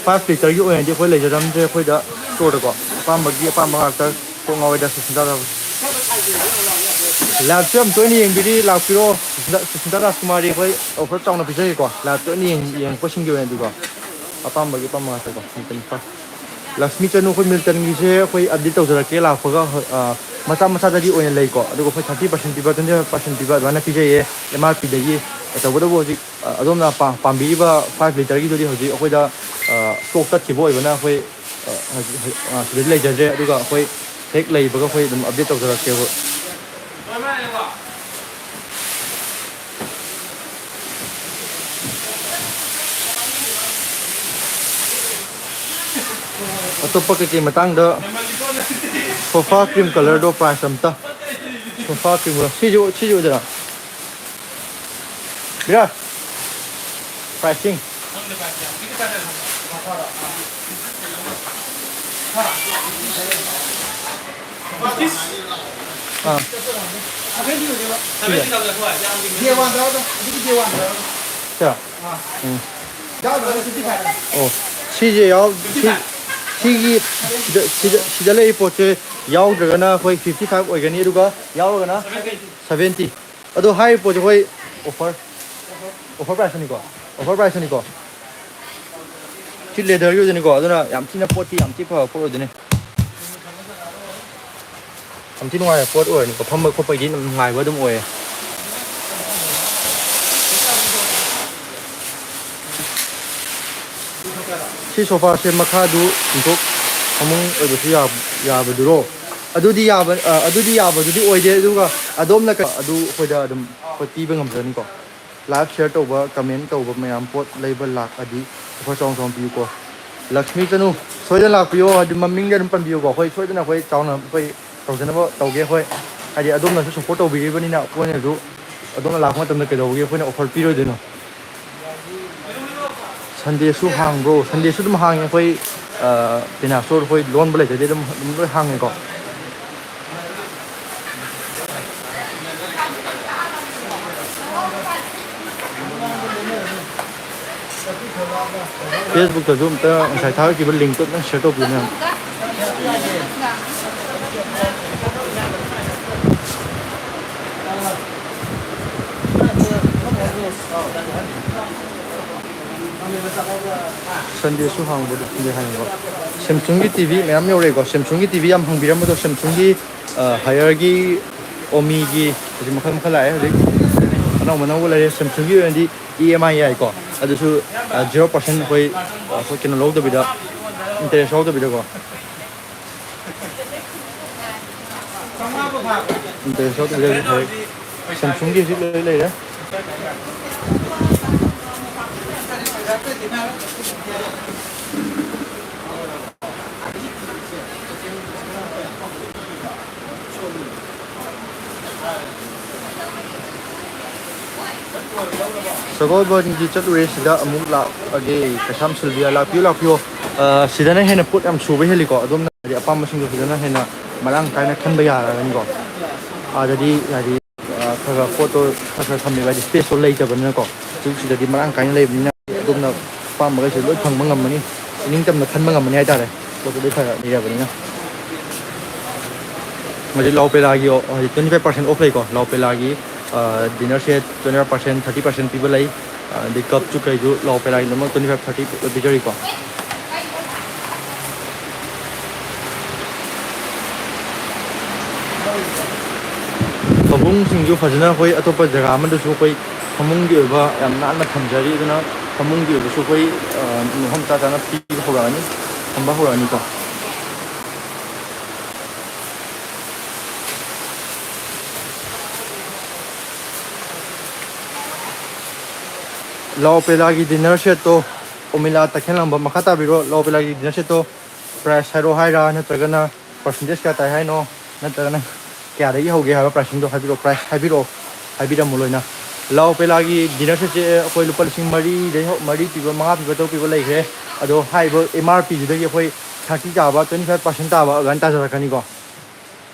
ꯐꯥꯏꯚ ꯂꯤꯇꯔꯒꯤ ꯑꯣꯏꯅꯗꯤ ꯑꯩꯈꯣꯏ ꯂꯩꯖꯔꯝꯗ꯭ꯔꯦ ꯑꯩꯈꯣꯏꯗ store-ꯗꯀꯣ꯫ ꯑꯄꯥꯝꯕꯒꯤ ꯑꯄꯥꯝꯕ ꯉꯥꯛꯇ, ꯀꯣꯛ ꯉꯥꯎꯋꯦꯗ ꯁꯨꯁꯃꯤꯇꯥ ꯇꯥꯕ꯫ Live-ꯁꯦ ꯌꯥꯝ ꯇꯣꯏꯅ ꯌꯦꯡꯕꯤꯔꯤ, ꯂꯥꯛꯄꯤꯔꯣ꯫ ꯁꯨꯁꯃꯤꯇꯥ, ꯁꯨꯁꯃꯤꯇꯥ ꯔꯥꯖꯀꯨꯃꯥꯔꯤ ꯑꯩꯈꯣꯏ offer ꯆꯥꯎꯅ ꯄꯤꯖꯒꯦꯀꯣ꯫ Live ꯇꯣꯏꯅ ꯌꯦꯡ-, ꯌꯦꯡꯉꯛꯄꯁꯤꯡꯒꯤ ꯑꯣꯏꯅꯗꯤꯀꯣ꯫ ꯑꯄꯥꯝꯕꯒꯤ ꯑꯄꯥꯝꯕ ꯉꯥꯛꯇꯀꯣ꯫ ꯃꯤꯜꯇꯟꯒꯤ flask꯫ ꯂꯛꯁꯃꯤ ꯆꯅꯨ ꯑꯩꯈꯣꯏ ꯃꯤꯜꯇꯟꯒꯤꯁꯦ ꯑꯩꯈꯣꯏ update ꯇꯧꯖꯔꯛꯀꯦ ꯂꯥꯛꯄꯒ, ꯑ, ꯃꯆꯥ ꯃꯆꯥꯗꯗꯤ ꯑꯣꯏꯅ ꯂꯩꯀꯣ, ꯑꯗꯨꯒ ꯑꯩꯈꯣꯏ thirty percent ꯄꯤꯕ, twenty five percent ꯄꯤꯕ ꯑꯗꯨꯃꯥꯏꯅ ꯄꯤꯖꯩꯌꯦ M R P-ꯗꯒꯤ꯫ ꯇꯧꯕꯇꯕꯨ ꯍꯧꯖꯤꯛ, ꯑ, ꯑꯗꯣꯝꯅ ꯄꯥ-, ꯄꯥꯝꯕꯤꯔꯤꯕ five ꯂꯤꯇꯔꯒꯤꯗꯨꯗꯤ ꯍꯧꯖꯤꯛ ꯑꯩꯈꯣꯏꯗ, ꯑ, stock ꯇꯠꯈꯤꯕ ꯑꯣꯏꯕꯅ ꯑꯩꯈꯣꯏ, ꯑ, ꯍꯧꯖꯤꯛ, ꯍꯧꯖꯤꯛ, ꯑ, ꯁꯤꯗꯗꯤ ꯂꯩꯖꯗ꯭ꯔꯦ, ꯑꯗꯨꯒ ꯑꯩꯈꯣꯏ ꯍꯦꯛ ꯂꯩꯕꯒ ꯑꯩꯈꯣꯏ ꯑꯗꯨꯝ update ꯇꯧꯖꯔꯛꯀꯦꯕ꯫ ꯑꯇꯣꯞꯄ ꯀꯩꯀꯩ ꯃꯇꯥꯡꯗ? Sofa cream colour-ꯗꯣ price ꯑꯝꯇ, sofa cream colour, ꯁꯤꯁꯨ, ꯁꯤꯁꯨ ꯑꯣꯏꯗꯣꯏꯔꯥ? ꯕꯤꯔꯥꯖ, pricing? ꯑꯥ꯫ ꯁꯤꯁꯦ꯫ ꯀꯌꯥ? ꯎꯝ꯫ ꯑꯣ, ꯁꯤꯁꯦ ꯌꯥꯎ-, ꯁꯤ-, ꯁꯤꯒꯤ ꯁꯤꯗ, ꯁꯤꯗ, ꯁꯤꯗ ꯂꯩꯔꯤꯕ ꯄꯣꯠꯁꯦ ꯌꯥꯎꯗ꯭ꯔꯒꯅ ꯑꯩꯈꯣꯏ fifty five ꯑꯣꯏꯒꯅꯤ, ꯑꯗꯨꯒ ꯌꯥꯎꯔꯒꯅ seventy꯫ ꯑꯗꯣ ꯍꯥꯏꯔꯤꯕ ꯄꯣꯠꯁꯦ ꯑꯩꯈꯣꯏ offer, offer price ꯅꯤꯀꯣ, offer price ꯅꯤꯀꯣ꯫ ꯁꯤ leather ꯒꯤ ꯑꯣꯏꯗꯣꯏꯅꯤꯀꯣ, ꯑꯗꯨꯅ ꯌꯥꯝ ꯊꯤꯅ ꯄꯣꯠꯇꯤ ꯌꯥꯝ ꯊꯤ ꯐꯕ ꯄꯣꯠ ꯑꯣꯏꯗꯣꯏꯅꯤ꯫ ꯌꯥꯝ ꯊꯤ ꯅꯨꯡꯉꯥꯏꯕ ꯄꯣꯠ ꯑꯣꯏꯔꯅꯤꯀꯣ, ꯐꯝꯕ ꯈꯣꯠꯄꯒꯤꯗꯤ ꯑꯗꯨꯝ ꯅꯨꯡꯉꯥꯏꯕ ꯑꯗꯨꯝ ꯑꯣꯏꯌꯦ꯫ ꯁꯤ sofa ꯁꯦ ꯃꯈꯥꯗꯨ ꯆꯤꯡꯊꯣꯛ ꯐꯃꯨꯡ ꯑꯣꯏꯕꯁꯨ ꯌꯥꯕ-, ꯌꯥꯕꯗꯨꯔꯣ? ꯑꯗꯨꯗꯤ ꯌꯥꯕ, ꯑ, ꯑꯗꯨꯗꯤ ꯌꯥꯕꯗꯨꯗꯤ ꯑꯣꯏꯗꯦ, ꯑꯗꯨꯒ ꯑꯗꯣꯝꯅ ꯀ-, ꯑꯗꯨ ꯑꯩꯈꯣꯏꯗ ꯑꯗꯨꯝ ꯑꯩꯈꯣꯏ ꯄꯤꯕ ꯉꯝꯖꯅꯤꯀꯣ꯫ Live share ꯇꯧꯕ, comment ꯇꯧꯕ ꯃꯌꯥꯝ, ꯄꯣꯠ ꯂꯩꯕ ꯂꯥꯛꯑꯗꯤ offer ꯆꯥꯎꯅ ꯆꯥꯎꯅ ꯄꯤꯌꯨꯀꯣ꯫ ꯂꯛꯁꯃꯤ ꯆꯅꯨ, ꯁꯣꯏꯗꯅ ꯂꯥꯛꯄꯤꯌꯣ, ꯍꯥꯏꯗꯤ ꯃꯃꯤꯡꯗꯤ ꯑꯗꯨꯝ ꯄꯟꯕꯤꯌꯨꯀꯣ, ꯑꯩꯈꯣꯏ ꯁꯣꯏꯗꯅ ꯑꯩꯈꯣꯏ ꯆꯥꯎꯅ ꯑꯩꯈꯣꯏ ꯇꯧꯖꯅꯕ ꯇꯧꯒꯦ ꯑꯩꯈꯣꯏ, ꯍꯥꯏꯗꯤ ꯑꯗꯣꯝꯅꯁꯨ support ꯇꯧꯕꯤꯔꯤꯕꯅꯤꯅ ꯑꯩꯈꯣꯏꯅꯁꯨ ꯑꯗꯣꯝꯅ ꯂꯥꯛꯄ ꯃꯇꯝꯗ ꯀꯩꯗꯧꯕꯒꯤ ꯑꯩꯈꯣꯏꯅ offer ꯄꯤꯔꯣꯏꯗꯣꯏꯅꯣ? Sunday ꯁꯨ ꯍꯥꯡꯕ꯭ꯔꯣ? Sunday ꯁꯨ ꯑꯗꯨꯝ ꯍꯥꯡꯉꯦ ꯑꯩꯈꯣꯏ, ꯑ, ꯄꯦꯅꯥ store ꯑꯩꯈꯣꯏ ꯂꯣꯟꯕ ꯂꯩꯇ꯭ꯔꯗꯤ ꯑꯗꯨꯝ, ꯑꯗꯨꯝ ꯂꯣꯏ ꯍꯥꯡꯉꯦꯀꯣ꯫ Facebook ꯇꯁꯨ ꯑꯝꯇ ꯉꯁꯥꯏ ꯊꯥꯒꯠꯈꯤꯕ link ꯇꯣ ꯑꯝꯇ share ꯇꯧꯕꯤꯌꯨꯅꯦ꯫ Sunday ꯁꯨ ꯍꯥꯡꯕꯗꯤ ꯈꯪꯗꯦ ꯍꯥꯏꯌꯦꯕ꯫ Samsung ꯒꯤ T V ꯃꯌꯥꯝ ꯌꯧꯔꯛꯑꯦꯀꯣ꯫ Samsung ꯒꯤ T V ꯌꯥꯝ ꯍꯪꯕꯤꯔꯝꯕꯗꯣ, Samsung ꯒꯤ, ꯑ, Haier ꯒꯤ, Omi ꯒꯤ ꯍꯧꯖꯤꯛ ꯃꯈꯜ ꯃꯈꯜ ꯂꯥꯛꯑꯦ ꯍꯧꯖꯤꯛ꯫ ꯑꯅꯧ ꯑꯅꯧꯕ ꯂꯩꯔꯦ꯫ Samsung ꯒꯤ ꯑꯣꯏꯅꯗꯤ E M I ꯌꯥꯏꯀꯣ꯫ ꯑꯗꯨꯁꯨ, ꯑ, zero percent ꯑꯩꯈꯣꯏ, ꯑ, ꯑꯩꯈꯣꯏ ꯀꯩꯅꯣ ꯂꯧꯗꯕꯤꯗ, interest ꯌꯥꯎꯗꯕꯤꯗꯀꯣ꯫ Samsung ꯒꯤ ꯍꯧꯖꯤꯛ ꯂꯣꯏ ꯂꯩꯔꯦ꯫ ꯁꯒꯣꯜꯕꯟꯒꯤ ꯆꯠꯂꯨꯔꯦ, ꯁꯤꯗ ꯑꯃꯨꯛ ꯂꯥꯛꯑꯒꯦ꯫ ꯀꯩꯁꯥꯝ ꯁꯤꯜꯚꯤꯌꯥ, ꯂꯥꯛꯄꯤꯌꯨ, ꯂꯥꯛꯄꯤꯌꯨ꯫ ꯑ, ꯁꯤꯗꯅ ꯍꯦꯟꯅ ꯄꯣꯠ ꯌꯥꯝ ꯁꯨꯕ ꯍꯦꯜꯂꯤꯀꯣ꯫ ꯑꯗꯣꯝꯅ ꯍꯥꯏꯗꯤ ꯑꯄꯥꯝꯕꯁꯤꯡꯗꯣ ꯁꯤꯗꯅ ꯍꯦꯟꯅ ꯃꯔꯥꯡ ꯀꯥꯏꯅ ꯈꯟꯕ ꯌꯥꯔꯒꯅꯤꯀꯣ꯫ ꯑꯥꯗꯗꯤ ꯍꯥꯏꯗꯤ, ꯑ, ꯈꯔ ꯈꯔ ꯄꯣꯠꯇꯣ ꯈꯔ ꯈꯔ ꯊꯝꯃꯦꯕ, ꯍꯥꯏꯗꯤ space ꯇꯣ ꯂꯩꯇꯕꯅꯤꯅꯀꯣ꯫ ꯍꯧꯖꯤꯛ ꯁꯤꯗꯗꯤ ꯃꯔꯥꯡ ꯀꯥꯏꯅ ꯂꯩꯕꯅꯤꯅ ꯑꯗꯣꯝꯅ ꯑꯄꯥꯝꯕꯈꯩꯁꯨ ꯂꯣꯏ ꯐꯪꯕ ꯉꯝꯃꯅꯤ, ꯏꯅꯤꯡꯇꯝꯅ ꯈꯟꯕ ꯉꯝꯃꯅꯤ ꯍꯥꯏꯇꯥꯔꯦ, ꯄꯣꯠꯇꯣ ꯂꯣꯏ ꯐꯔ ꯂꯩꯔꯕꯅꯤꯅ꯫ ꯍꯧꯖꯤꯛ ꯂꯥꯎ ꯄꯦꯂꯥꯒꯤ, ꯑꯣ, ꯍꯧꯖꯤꯛ twenty five percent off ꯂꯩꯀꯣ꯫ ꯂꯥꯎ ꯄꯦꯂꯥꯒꯤ, ꯑ, dinner set twenty five percent, thirty percent ꯄꯤꯕ ꯂꯩ꯫ ꯑ, ꯑꯗꯩ ꯀꯞꯁꯨ ꯀꯩꯁꯨ ꯂꯥꯎ ꯄꯦꯂꯥꯒꯤ ꯂꯣꯏꯅꯃꯛ twenty five, thirty ꯄꯤꯖꯔꯤꯀꯣ꯫ ꯐꯃꯨꯡꯁꯤꯡꯁꯨ ꯐꯖꯅ ꯑꯩꯈꯣꯏ ꯑꯇꯣꯞꯄ ꯖꯒꯥ ꯑꯃꯗꯁꯨ ꯑꯩꯈꯣꯏ ꯐꯃꯨꯡꯒꯤ ꯑꯣꯏꯕ ꯌꯥꯝ ꯅꯥꯟꯅ ꯊꯝꯖꯔꯤ꯫ ꯑꯗꯨꯅ ꯐꯃꯨꯡꯒꯤ ꯑꯣꯏꯕꯁꯨ ꯑꯩꯈꯣꯏ, ꯑ, ꯃꯐꯝ ꯆꯥ ꯆꯥꯅ ꯄꯤꯕ ꯍꯧꯔꯛꯑꯅꯤ, ꯊꯝꯕ ꯍꯧꯔꯛꯑꯅꯤꯀꯣ꯫ ꯂꯥꯎ ꯄꯦꯂꯥꯒꯤ dinner set ꯇꯣ, ꯑꯣꯃꯤꯂꯥ ꯇꯈꯦꯜꯂꯝꯕ ꯃꯈꯥ ꯇꯥꯕꯤꯔꯣ꯫ ꯂꯥꯎ ꯄꯦꯂꯥꯒꯤ dinner set ꯇꯣ price ꯍꯥꯏꯔꯛꯑꯣ ꯍꯥꯏꯔꯥ, ꯅꯠꯇ꯭ꯔꯒꯅ percentage ꯀꯌꯥ ꯇꯥꯏ ꯍꯥꯏꯅꯣ, ꯅꯠꯇ꯭ꯔꯒꯅ ꯀꯌꯥꯗꯒꯤ ꯍꯧꯒꯦ ꯍꯥꯏꯕ pricing ꯗꯣ ꯍꯥꯏꯕꯤꯔꯛꯑꯣ, price ꯍꯥꯏꯕꯤꯔꯛꯑꯣ, ꯍꯥꯏꯕꯤꯔꯝꯃꯣ ꯂꯣꯏꯅ꯫ ꯂꯥꯎ ꯄꯦꯂꯥꯒꯤ dinner set ꯁꯦ ꯑꯩꯈꯣꯏ ꯂꯨꯄꯥ ꯂꯤꯁꯤꯡ ꯃꯔꯤꯗꯩ ꯍꯧ-, ꯃꯔꯤ ꯄꯤꯕ, ꯃꯉꯥ ꯄꯤꯕ, ꯇꯔꯨꯛ ꯄꯤꯕ ꯂꯩꯈ꯭ꯔꯦ꯫ ꯑꯗꯣ ꯍꯥꯏꯔꯤꯕ M R P ꯁꯤꯗꯒꯤ ꯑꯩꯈꯣꯏ thirty ꯇꯥꯕ, twenty five percent ꯇꯥꯕ ꯑꯗꯨꯃꯥꯏꯅ ꯇꯥꯖꯔꯛꯀꯅꯤꯀꯣ꯫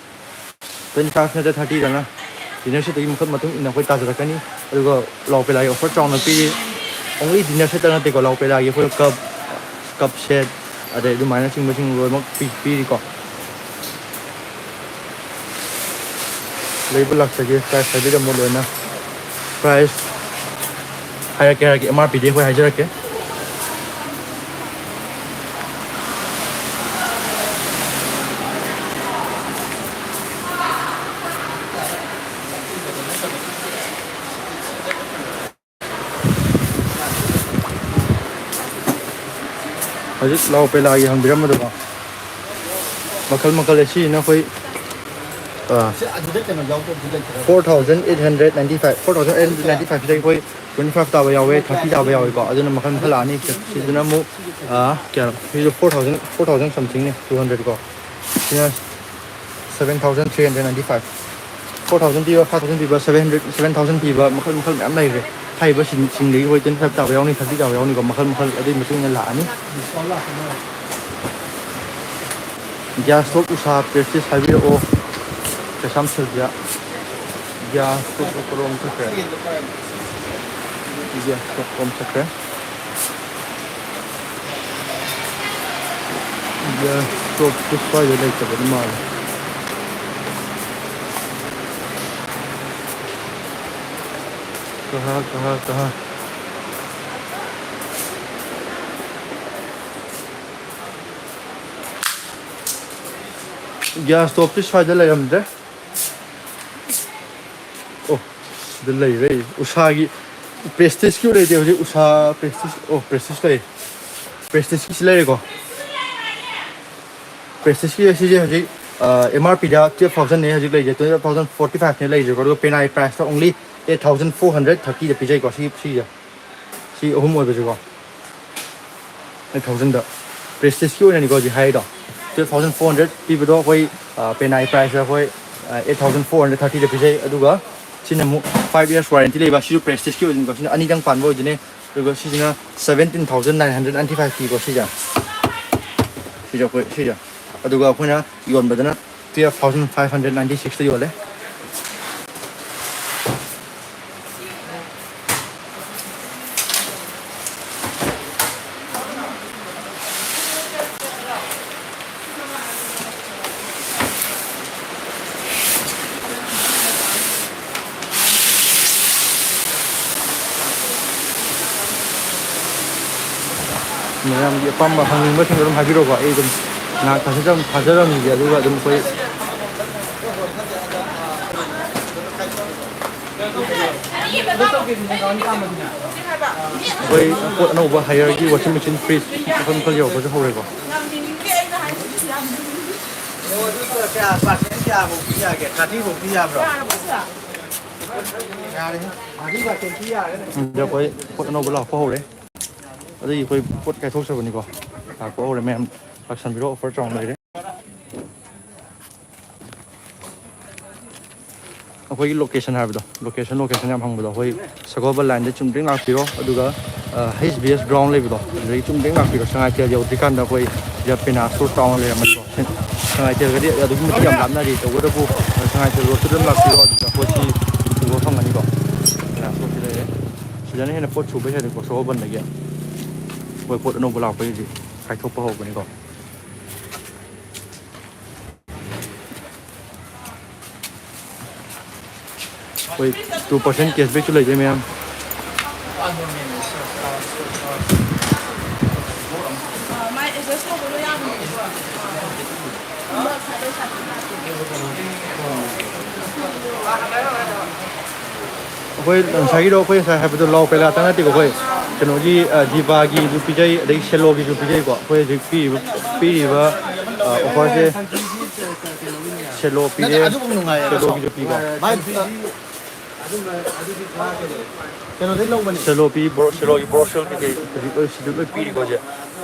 Twenty five ꯅꯠꯇ꯭ꯔ thirty ꯗꯅ dinner set ꯇꯨꯒꯤ ꯃꯈꯜ ꯃꯇꯨꯡ ꯏꯟꯅ ꯑꯩꯈꯣꯏ ꯇꯥꯖꯔꯛꯀꯅꯤ꯫ ꯑꯗꯨꯒ ꯂꯥꯎ ꯄꯦꯂꯥꯒꯤ offer ꯆꯥꯎꯅ ꯄꯤꯔꯤ꯫ Only dinner set ꯇ ꯅꯠꯇꯦꯀꯣ, ꯂꯥꯎ ꯄꯦꯂꯥꯒꯤ ꯑꯩꯈꯣꯏ cup, cup set, ꯑꯗꯩ ꯑꯗꯨꯃꯥꯏꯅ ꯆꯤꯡꯕꯁꯤꯡ ꯂꯣꯏꯅꯃꯛ ꯄꯤ-, ꯄꯤꯔꯤꯀꯣ꯫ ꯂꯩꯕ ꯂꯥꯛꯆꯒꯦ, price ꯍꯥꯏꯕꯤꯔꯝꯃꯣ ꯂꯣꯏꯅ꯫ Price ꯍꯥꯏꯔꯛꯀꯦ, ꯍꯥꯏꯔꯛꯀꯦ, M R P ꯗꯤ ꯑꯩꯈꯣꯏ ꯍꯥꯏꯖꯔꯛꯀꯦ꯫ ꯍꯧꯖꯤꯛ ꯂꯥꯎ ꯄꯦꯂꯥꯒꯤ ꯍꯪꯕꯤꯔꯝꯕꯗꯣꯀꯣ, ꯃꯈꯜ ꯃꯈꯜ ꯂꯩ꯫ ꯁꯤꯁꯤꯅ ꯑꯩꯈꯣꯏ, ꯑ, four thousand eight hundred ninety five, four thousand eight hundred ninety five ꯁꯤꯗꯒꯤ ꯑꯩꯈꯣꯏ twenty five ꯇꯥꯕ ꯌꯥꯎꯋꯦ, thirty ꯇꯥꯕ ꯌꯥꯎꯋꯦꯀꯣ꯫ ꯑꯗꯨꯅ ꯃꯈꯜ ꯃꯈꯜ ꯂꯥꯛꯑꯅꯤ꯫ ꯁꯤꯗꯅ ꯑꯃꯨꯛ, ꯑ, ꯀꯌꯥꯅꯣ? ꯁꯤꯁꯨ four thousand, four thousand something ꯅꯦ, two hundred ꯀꯣ꯫ ꯁꯤꯅ seven thousand three hundred ninety five꯫ Four thousand ꯄꯤꯕ, five thousand ꯄꯤꯕ, seven hundred, seven thousand ꯄꯤꯕ ꯃꯈꯜ ꯃꯈꯜ ꯃꯌꯥꯝ ꯂꯩꯈ꯭ꯔꯦ꯫ ꯍꯥꯏꯔꯤꯕ ꯁꯤꯡ-, ꯁꯤꯡꯗꯒꯤ ꯑꯩꯈꯣꯏ twenty five ꯇꯥꯕ ꯌꯥꯎꯅꯤ, thirty ꯇꯥꯕ ꯌꯥꯎꯅꯤꯀꯣ, ꯃꯈꯜ ꯃꯈꯜ ꯑꯗꯨꯒꯤ ꯃꯇꯨꯡ ꯏꯟꯅ ꯂꯥꯛꯑꯅꯤ꯫ Gas stove, ꯎꯁꯥ, Prestige ꯍꯥꯏꯕꯤꯔꯛꯑꯣ꯫ ꯀꯩꯁꯥꯝ ꯁꯤꯜꯕꯤꯌꯥ꯫ ꯒ꯭ꯌꯥꯁꯇꯨ ꯀꯔꯣꯝ ꯆꯠꯈ꯭ꯔꯦ? ꯒ꯭ꯌꯥꯁꯇꯨ ꯀꯔꯣꯝ ꯆꯠꯈ꯭ꯔꯦ? ꯒ꯭ꯌꯥꯁ ꯁ꯭ꯇꯣꯞꯇꯨ ꯁ꯭ꯋꯥꯏꯗ ꯂꯩꯇꯕꯗꯤ ꯃꯥꯜꯂꯦ꯫ ꯀꯍꯥ, ꯀꯍꯥ, ꯀꯍꯥ? ꯒ꯭ꯌꯥꯁ ꯁ꯭ꯇꯣꯞꯇꯤ ꯁ꯭ꯋꯥꯏꯗ ꯂꯩꯔꯝꯗ꯭ꯔꯦ꯫ ꯑꯣ, ꯁꯤꯗ ꯂꯩꯔꯦ꯫ ꯎꯁꯥꯒꯤ ꯄ꯭ꯔꯦꯁꯇꯤꯖꯀꯤ ꯂꯩꯇꯦ ꯍꯧꯖꯤꯛ꯫ ꯎꯁꯥ ꯄ꯭ꯔꯦꯁꯇꯤꯖ, ꯑꯣ, ꯄ꯭ꯔꯦꯁꯇꯤꯖ ꯂꯩ꯫ ꯄ꯭ꯔꯦꯁꯇꯤꯖꯀꯤꯁꯤ ꯂꯩꯔꯦꯀꯣ꯫ ꯄ꯭ꯔꯦꯁꯇꯤꯖꯀꯤ ꯁꯤꯁꯦ ꯍꯧꯖꯤꯛ, ꯑ, ꯑꯦꯝ ꯑꯥꯔ ꯄꯤꯗ twelve thousandꯅꯦ ꯍꯧꯖꯤꯛ ꯂꯩꯔꯤꯁꯦ, twelve thousand forty fiveꯅꯦ ꯂꯩꯔꯤꯁꯦꯀꯣ, ꯑꯗꯨꯒ ꯄꯦꯅꯥꯏ ꯄ꯭ꯔꯥꯏꯁꯇ only eight thousand four hundred thirtyꯗ ꯄꯤꯖꯩꯀꯣ꯫ ꯁꯤ, ꯁꯤꯁꯦ, ꯁꯤ ꯑꯍꯨꯝ ꯑꯣꯏꯕꯁꯦꯀꯣ, eight thousandꯗ꯫ ꯄ꯭ꯔꯦꯁꯇꯤꯖꯀꯤ ꯑꯣꯏꯅꯅꯤꯀꯣ ꯍꯧꯖꯤꯛ ꯍꯥꯏꯔꯤꯗꯣ꯫ Twelve thousand four hundred ꯄꯤꯕꯗꯣ ꯑꯩꯈꯣꯏ, ꯑ, ꯄꯦꯅꯥꯏ ꯄ꯭ꯔꯥꯏꯁꯇ ꯑꯩꯈꯣꯏ, ꯑ, eight thousand four hundred thirtyꯗ ꯄꯤꯖꯩ꯫ ꯑꯗꯨꯒ ꯁꯤꯅ ꯑꯃꯨꯛ five years warranty ꯂꯩꯕ, ꯁꯤꯁꯨ ꯄ꯭ꯔꯦꯁꯇꯤꯖꯀꯤ ꯑꯣꯏꯗꯣꯏꯅꯤꯀꯣ꯫ ꯁꯤꯅ ꯑꯅꯤꯗꯪ ꯄꯥꯟꯕ ꯑꯣꯏꯗꯣꯏꯅꯦ꯫ ꯑꯗꯨꯒ ꯁꯤꯁꯤꯅ seventeen thousand nine hundred ninety five ꯄꯤꯀꯣ ꯁꯤꯁꯦ꯫ ꯁꯤꯁꯦ ꯑꯩꯈꯣꯏ ꯁꯤꯁꯦ꯫ ꯑꯗꯨꯒ ꯑꯩꯈꯣꯏꯅ ꯌꯣꯟꯕꯗꯅ twelve thousand five hundred ninety sixꯇ ꯌꯣꯜꯂꯦ꯫ ꯃꯌꯥꯝꯒꯤ ꯑꯄꯥꯝꯕ ꯍꯪꯅꯤꯡꯕꯁꯤꯡꯗꯣ ꯑꯗꯨꯝ ꯍꯥꯏꯕꯤꯔꯛꯑꯣꯀꯣ꯫ ꯑꯩ ꯑꯗꯨꯝ ꯉꯥꯏꯍꯥꯛ ꯊꯥꯖ-, ꯊꯥꯖꯔꯝꯃꯤꯒꯦ꯫ ꯑꯗꯨꯒ ꯑꯗꯨꯝ ꯑꯩꯈꯣꯏ, ꯑꯩꯈꯣꯏ ꯄꯣꯠ ꯑꯅꯧꯕ ꯍꯥꯏꯌꯔꯒꯤ washing machine, fridge ꯃꯈꯜ ꯃꯈꯜ ꯌꯧꯔꯛꯄꯁꯨ ꯍꯧꯔꯦꯀꯣ꯫ ꯑꯣ, ꯑꯗꯨ ꯀꯌꯥ, percent ꯀꯌꯥꯃꯨꯛ ꯄꯤ ꯌꯥꯒꯦ? Thirty ꯐꯥꯎ ꯄꯤ ꯌꯥꯕ꯭ꯔꯣ? ꯌꯥꯔꯦ, thirty percent ꯄꯤ ꯌꯥꯔꯦ꯫ ꯑꯗ ꯑꯩꯈꯣꯏ ꯄꯣꯠ ꯑꯅꯧꯕ ꯂꯥꯛꯄ ꯍꯧꯔꯦ꯫ ꯑꯗꯒꯤ ꯑꯩꯈꯣꯏ ꯄꯣꯠ ꯀꯥꯏꯊꯣꯛꯆꯕꯅꯤꯀꯣ꯫ ꯂꯥꯛꯄ ꯍꯧꯔꯦ ꯃꯌꯥꯝ, ꯂꯥꯛꯁꯟꯕꯤꯔꯣ, offer ꯆꯥꯎꯅ ꯂꯩꯔꯦ꯫ ꯑꯩꯈꯣꯏꯒꯤ location ꯍꯥꯏꯕꯗꯣ, location, location ꯌꯥꯝ ꯍꯪꯕꯗꯣ, ꯑꯩꯈꯣꯏ ꯁꯒꯣꯜꯕꯟ lineꯗ ꯆꯨꯝꯗ꯭ꯔꯤꯡ ꯂꯥꯛꯄꯤꯔꯣ, ꯑꯗꯨꯒ ꯍꯩꯆ ꯕꯤ ꯑꯦꯁ ꯒ꯭ꯔꯥꯎꯟ ꯂꯩꯕꯗꯣ, ꯑꯗꯨꯗꯒꯤ ꯆꯨꯝ ꯗꯦꯡ ꯂꯥꯛꯄꯤꯔꯣ꯫ ꯁꯉꯥꯏꯊꯦꯜ ꯌꯧꯗ꯭ꯔꯤꯀꯥꯟꯗ ꯑꯩꯈꯣꯏ ꯖꯄꯦꯅꯥ ꯁ꯭ꯇꯣꯔ ꯇꯥꯎꯟ ꯂꯩꯔꯝꯃꯅꯤꯀꯣ꯫ ꯁꯉꯥꯏꯊꯦꯜꯒꯗꯤ ꯑꯗꯨꯛꯀꯤ ꯃꯇꯤꯛ ꯌꯥꯝ ꯂꯥꯞꯅꯔꯤ꯫ ꯇꯧꯕꯇꯕꯨ ꯁꯉꯥꯏꯊꯦꯜ ꯔꯣꯗꯇꯨꯗ ꯑꯗꯨꯝ ꯂꯥꯛꯄꯤꯔꯣ, ꯑꯗꯨꯗ ꯄꯣꯠꯁꯤ ꯎꯕ ꯐꯪꯒꯅꯤꯀꯣ꯫ ꯖꯄꯦꯅꯥ ꯁ꯭ꯇꯣꯔꯁꯤ ꯂꯩꯔꯦ꯫ ꯁꯤꯗꯅ ꯍꯦꯟꯅ ꯄꯣꯠ ꯁꯨꯕ ꯍꯦꯜꯂꯦꯀꯣ, ꯁꯣꯍꯣꯔꯕꯟꯗꯒꯤ꯫ ꯑꯩꯈꯣꯏ ꯄꯣꯠ ꯑꯅꯧꯕ ꯂꯥꯛꯄꯒꯤ ꯍꯧꯖꯤꯛ ꯀꯥꯏꯊꯣꯛꯄ ꯍꯧꯕꯅꯤꯀꯣ꯫ ꯑꯩꯈꯣꯏ ꯇꯨ ꯄꯥꯔꯁꯦꯟ ꯀꯦꯁꯕꯦꯛꯁꯨ ꯂꯩꯖꯩ ꯃꯌꯥꯝ꯫ ꯑꯩꯈꯣꯏ ꯉꯁꯥꯏꯒꯤꯗꯣ, ꯑꯩꯈꯣꯏ ꯉꯁꯥꯏ ꯍꯥꯏꯕꯗꯣ ꯂꯥꯎ ꯄꯦꯂꯥꯇ ꯅꯠꯇꯦꯀꯣ, ꯑꯩꯈꯣꯏ ꯀꯩꯅꯣꯒꯤ, ꯑ, ꯖꯤꯕꯥꯒꯤꯁꯨ ꯄꯤꯖꯩ, ꯑꯗꯩ ꯁꯦꯂꯣꯒꯤꯁꯨ ꯄꯤꯖꯩꯀꯣ꯫ ꯑꯩꯈꯣꯏ ꯍꯧꯖꯤꯛ ꯄꯤꯔꯤꯕ, ꯄꯤꯔꯤꯕ, ꯑ, ꯑꯣꯐꯔꯁꯦ ꯁꯦꯂꯣ ꯄꯤꯔꯦ, ꯑꯗꯨꯕꯨ ꯅꯨꯡꯉꯥꯏꯌꯦ꯫ ꯁꯦꯂꯣꯒꯤꯁꯨ ꯄꯤꯀꯣ꯫ ꯃꯥꯏ ꯀꯩꯅꯣꯗꯩ ꯂꯧꯕꯅꯤ꯫ ꯁꯦꯂꯣ ꯄꯤ, ꯕ꯭ꯔꯣ-, ꯁꯦꯂꯣꯒꯤ ꯕ꯭ꯔꯣꯁꯦꯜ ꯀꯩꯀꯩ ꯍꯧꯖꯤꯛ ꯂꯣꯏ, ꯁꯤꯗ ꯂꯣꯏ ꯄꯤꯔꯤꯀꯣ ꯍꯧꯖꯤꯛ꯫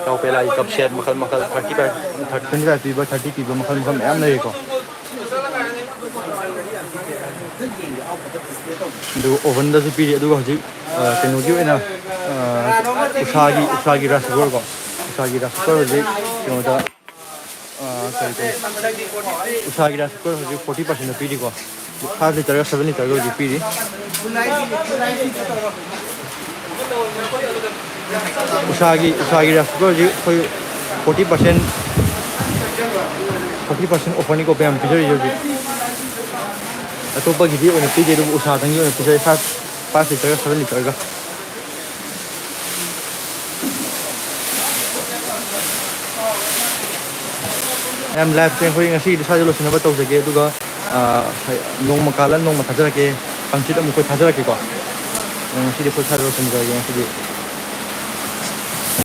ꯂꯥꯎ ꯄꯦꯂꯥꯒꯤ ꯀꯞ ꯁꯦꯠ ꯃꯈꯜ ꯃꯈꯜ, ꯊꯥꯔꯇꯤ ꯐꯥꯏꯚ, ꯊꯥꯔꯇꯤ ꯐꯥꯏꯚ ꯄꯤꯕ, ꯊꯥꯔꯇꯤ ꯄꯤꯕ ꯃꯈꯜ ꯃꯈꯜ ꯃꯌꯥꯝ ꯂꯩꯔꯤꯀꯣ꯫ ꯑꯗꯨꯒ ꯑꯣꯚꯟꯗꯁꯨ ꯄꯤꯔꯤ꯫ ꯑꯗꯨꯒ ꯍꯧꯖꯤꯛ, ꯑ, ꯀꯩꯅꯣꯒꯤ ꯑꯣꯏꯅ, ꯑ, ꯎꯁꯥꯒꯤ, ꯎꯁꯥꯒꯤ ꯔꯥꯏꯁ ꯀꯨꯀꯔ ꯀꯣ, ꯎꯁꯥꯒꯤ ꯔꯥꯏꯁ ꯀꯨꯀꯔ ꯍꯧꯖꯤꯛ ꯀꯩꯅꯣꯗ, ꯑ, ꯀꯔꯤ ꯀꯔꯤ, ꯎꯁꯥꯒꯤ ꯔꯥꯏꯁ ꯀꯨꯀꯔ ꯍꯧꯖꯤꯛ ꯐꯣꯔꯇꯤ ꯄꯥꯔꯁꯦꯟꯗ ꯄꯤꯔꯤꯀꯣ꯫ ꯐꯥꯏꯚ ꯂꯤꯇꯔꯒ ꯁꯚꯦꯟ ꯂꯤꯇꯔꯒ ꯍꯧꯖꯤꯛ ꯄꯤꯔꯤ꯫ ꯎꯁꯥꯒꯤ, ꯎꯁꯥꯒꯤ ꯔꯥꯏꯁ ꯀꯨꯀꯔ ꯍꯧꯖꯤꯛ ꯑꯩꯈꯣꯏ ꯐꯣꯔꯇꯤ ꯄꯥꯔꯁꯦꯟ, ꯐꯣꯔꯇꯤ ꯄꯥꯔꯁꯦꯟ ꯑꯣꯐꯔꯅꯤꯀꯣ ꯃꯌꯥꯝ ꯄꯤꯖꯔꯤꯁꯦ ꯍꯧꯖꯤꯛ꯫ ꯑꯇꯣꯞꯄꯒꯤꯗꯤ ꯑꯣꯏꯅ ꯄꯤꯗꯦ, ꯑꯗꯨꯕꯨ ꯎꯁꯥꯗꯪꯒꯤ ꯑꯣꯏꯅ ꯄꯤꯖꯔꯤ, ꯐꯥꯏꯚ, ꯐꯥꯏꯚ ꯂꯤꯇꯔꯒ ꯁꯚꯦꯟ ꯂꯤꯇꯔꯒ꯫ ꯃꯌꯥꯝ, ꯂꯥꯏꯐꯁꯦ ꯑꯩꯈꯣꯏ ꯉꯁꯤꯒꯤꯗꯤ ꯁ꯭ꯋꯥꯏꯗ ꯂꯣꯏꯁꯤꯟꯅꯕ ꯇꯧꯖꯒꯦ, ꯑꯗꯨꯒ, ꯑ, ꯍꯌ-, ꯅꯣꯡꯃ ꯀꯥꯜꯂ ꯅꯣꯡꯃ ꯊꯥꯖꯔꯛꯀꯦ, ꯍꯪꯆꯤꯠ ꯑꯃꯨꯛ ꯑꯩꯈꯣꯏ ꯊꯥꯖꯔꯛꯀꯦꯀꯣ꯫ ꯑ, ꯉꯁꯤꯗꯤ ꯑꯩꯈꯣꯏ ꯁ꯭ꯋꯥꯏꯗ ꯂꯣꯏꯁꯤꯟꯖꯔꯒꯦ ꯉꯁꯤꯗꯤ꯫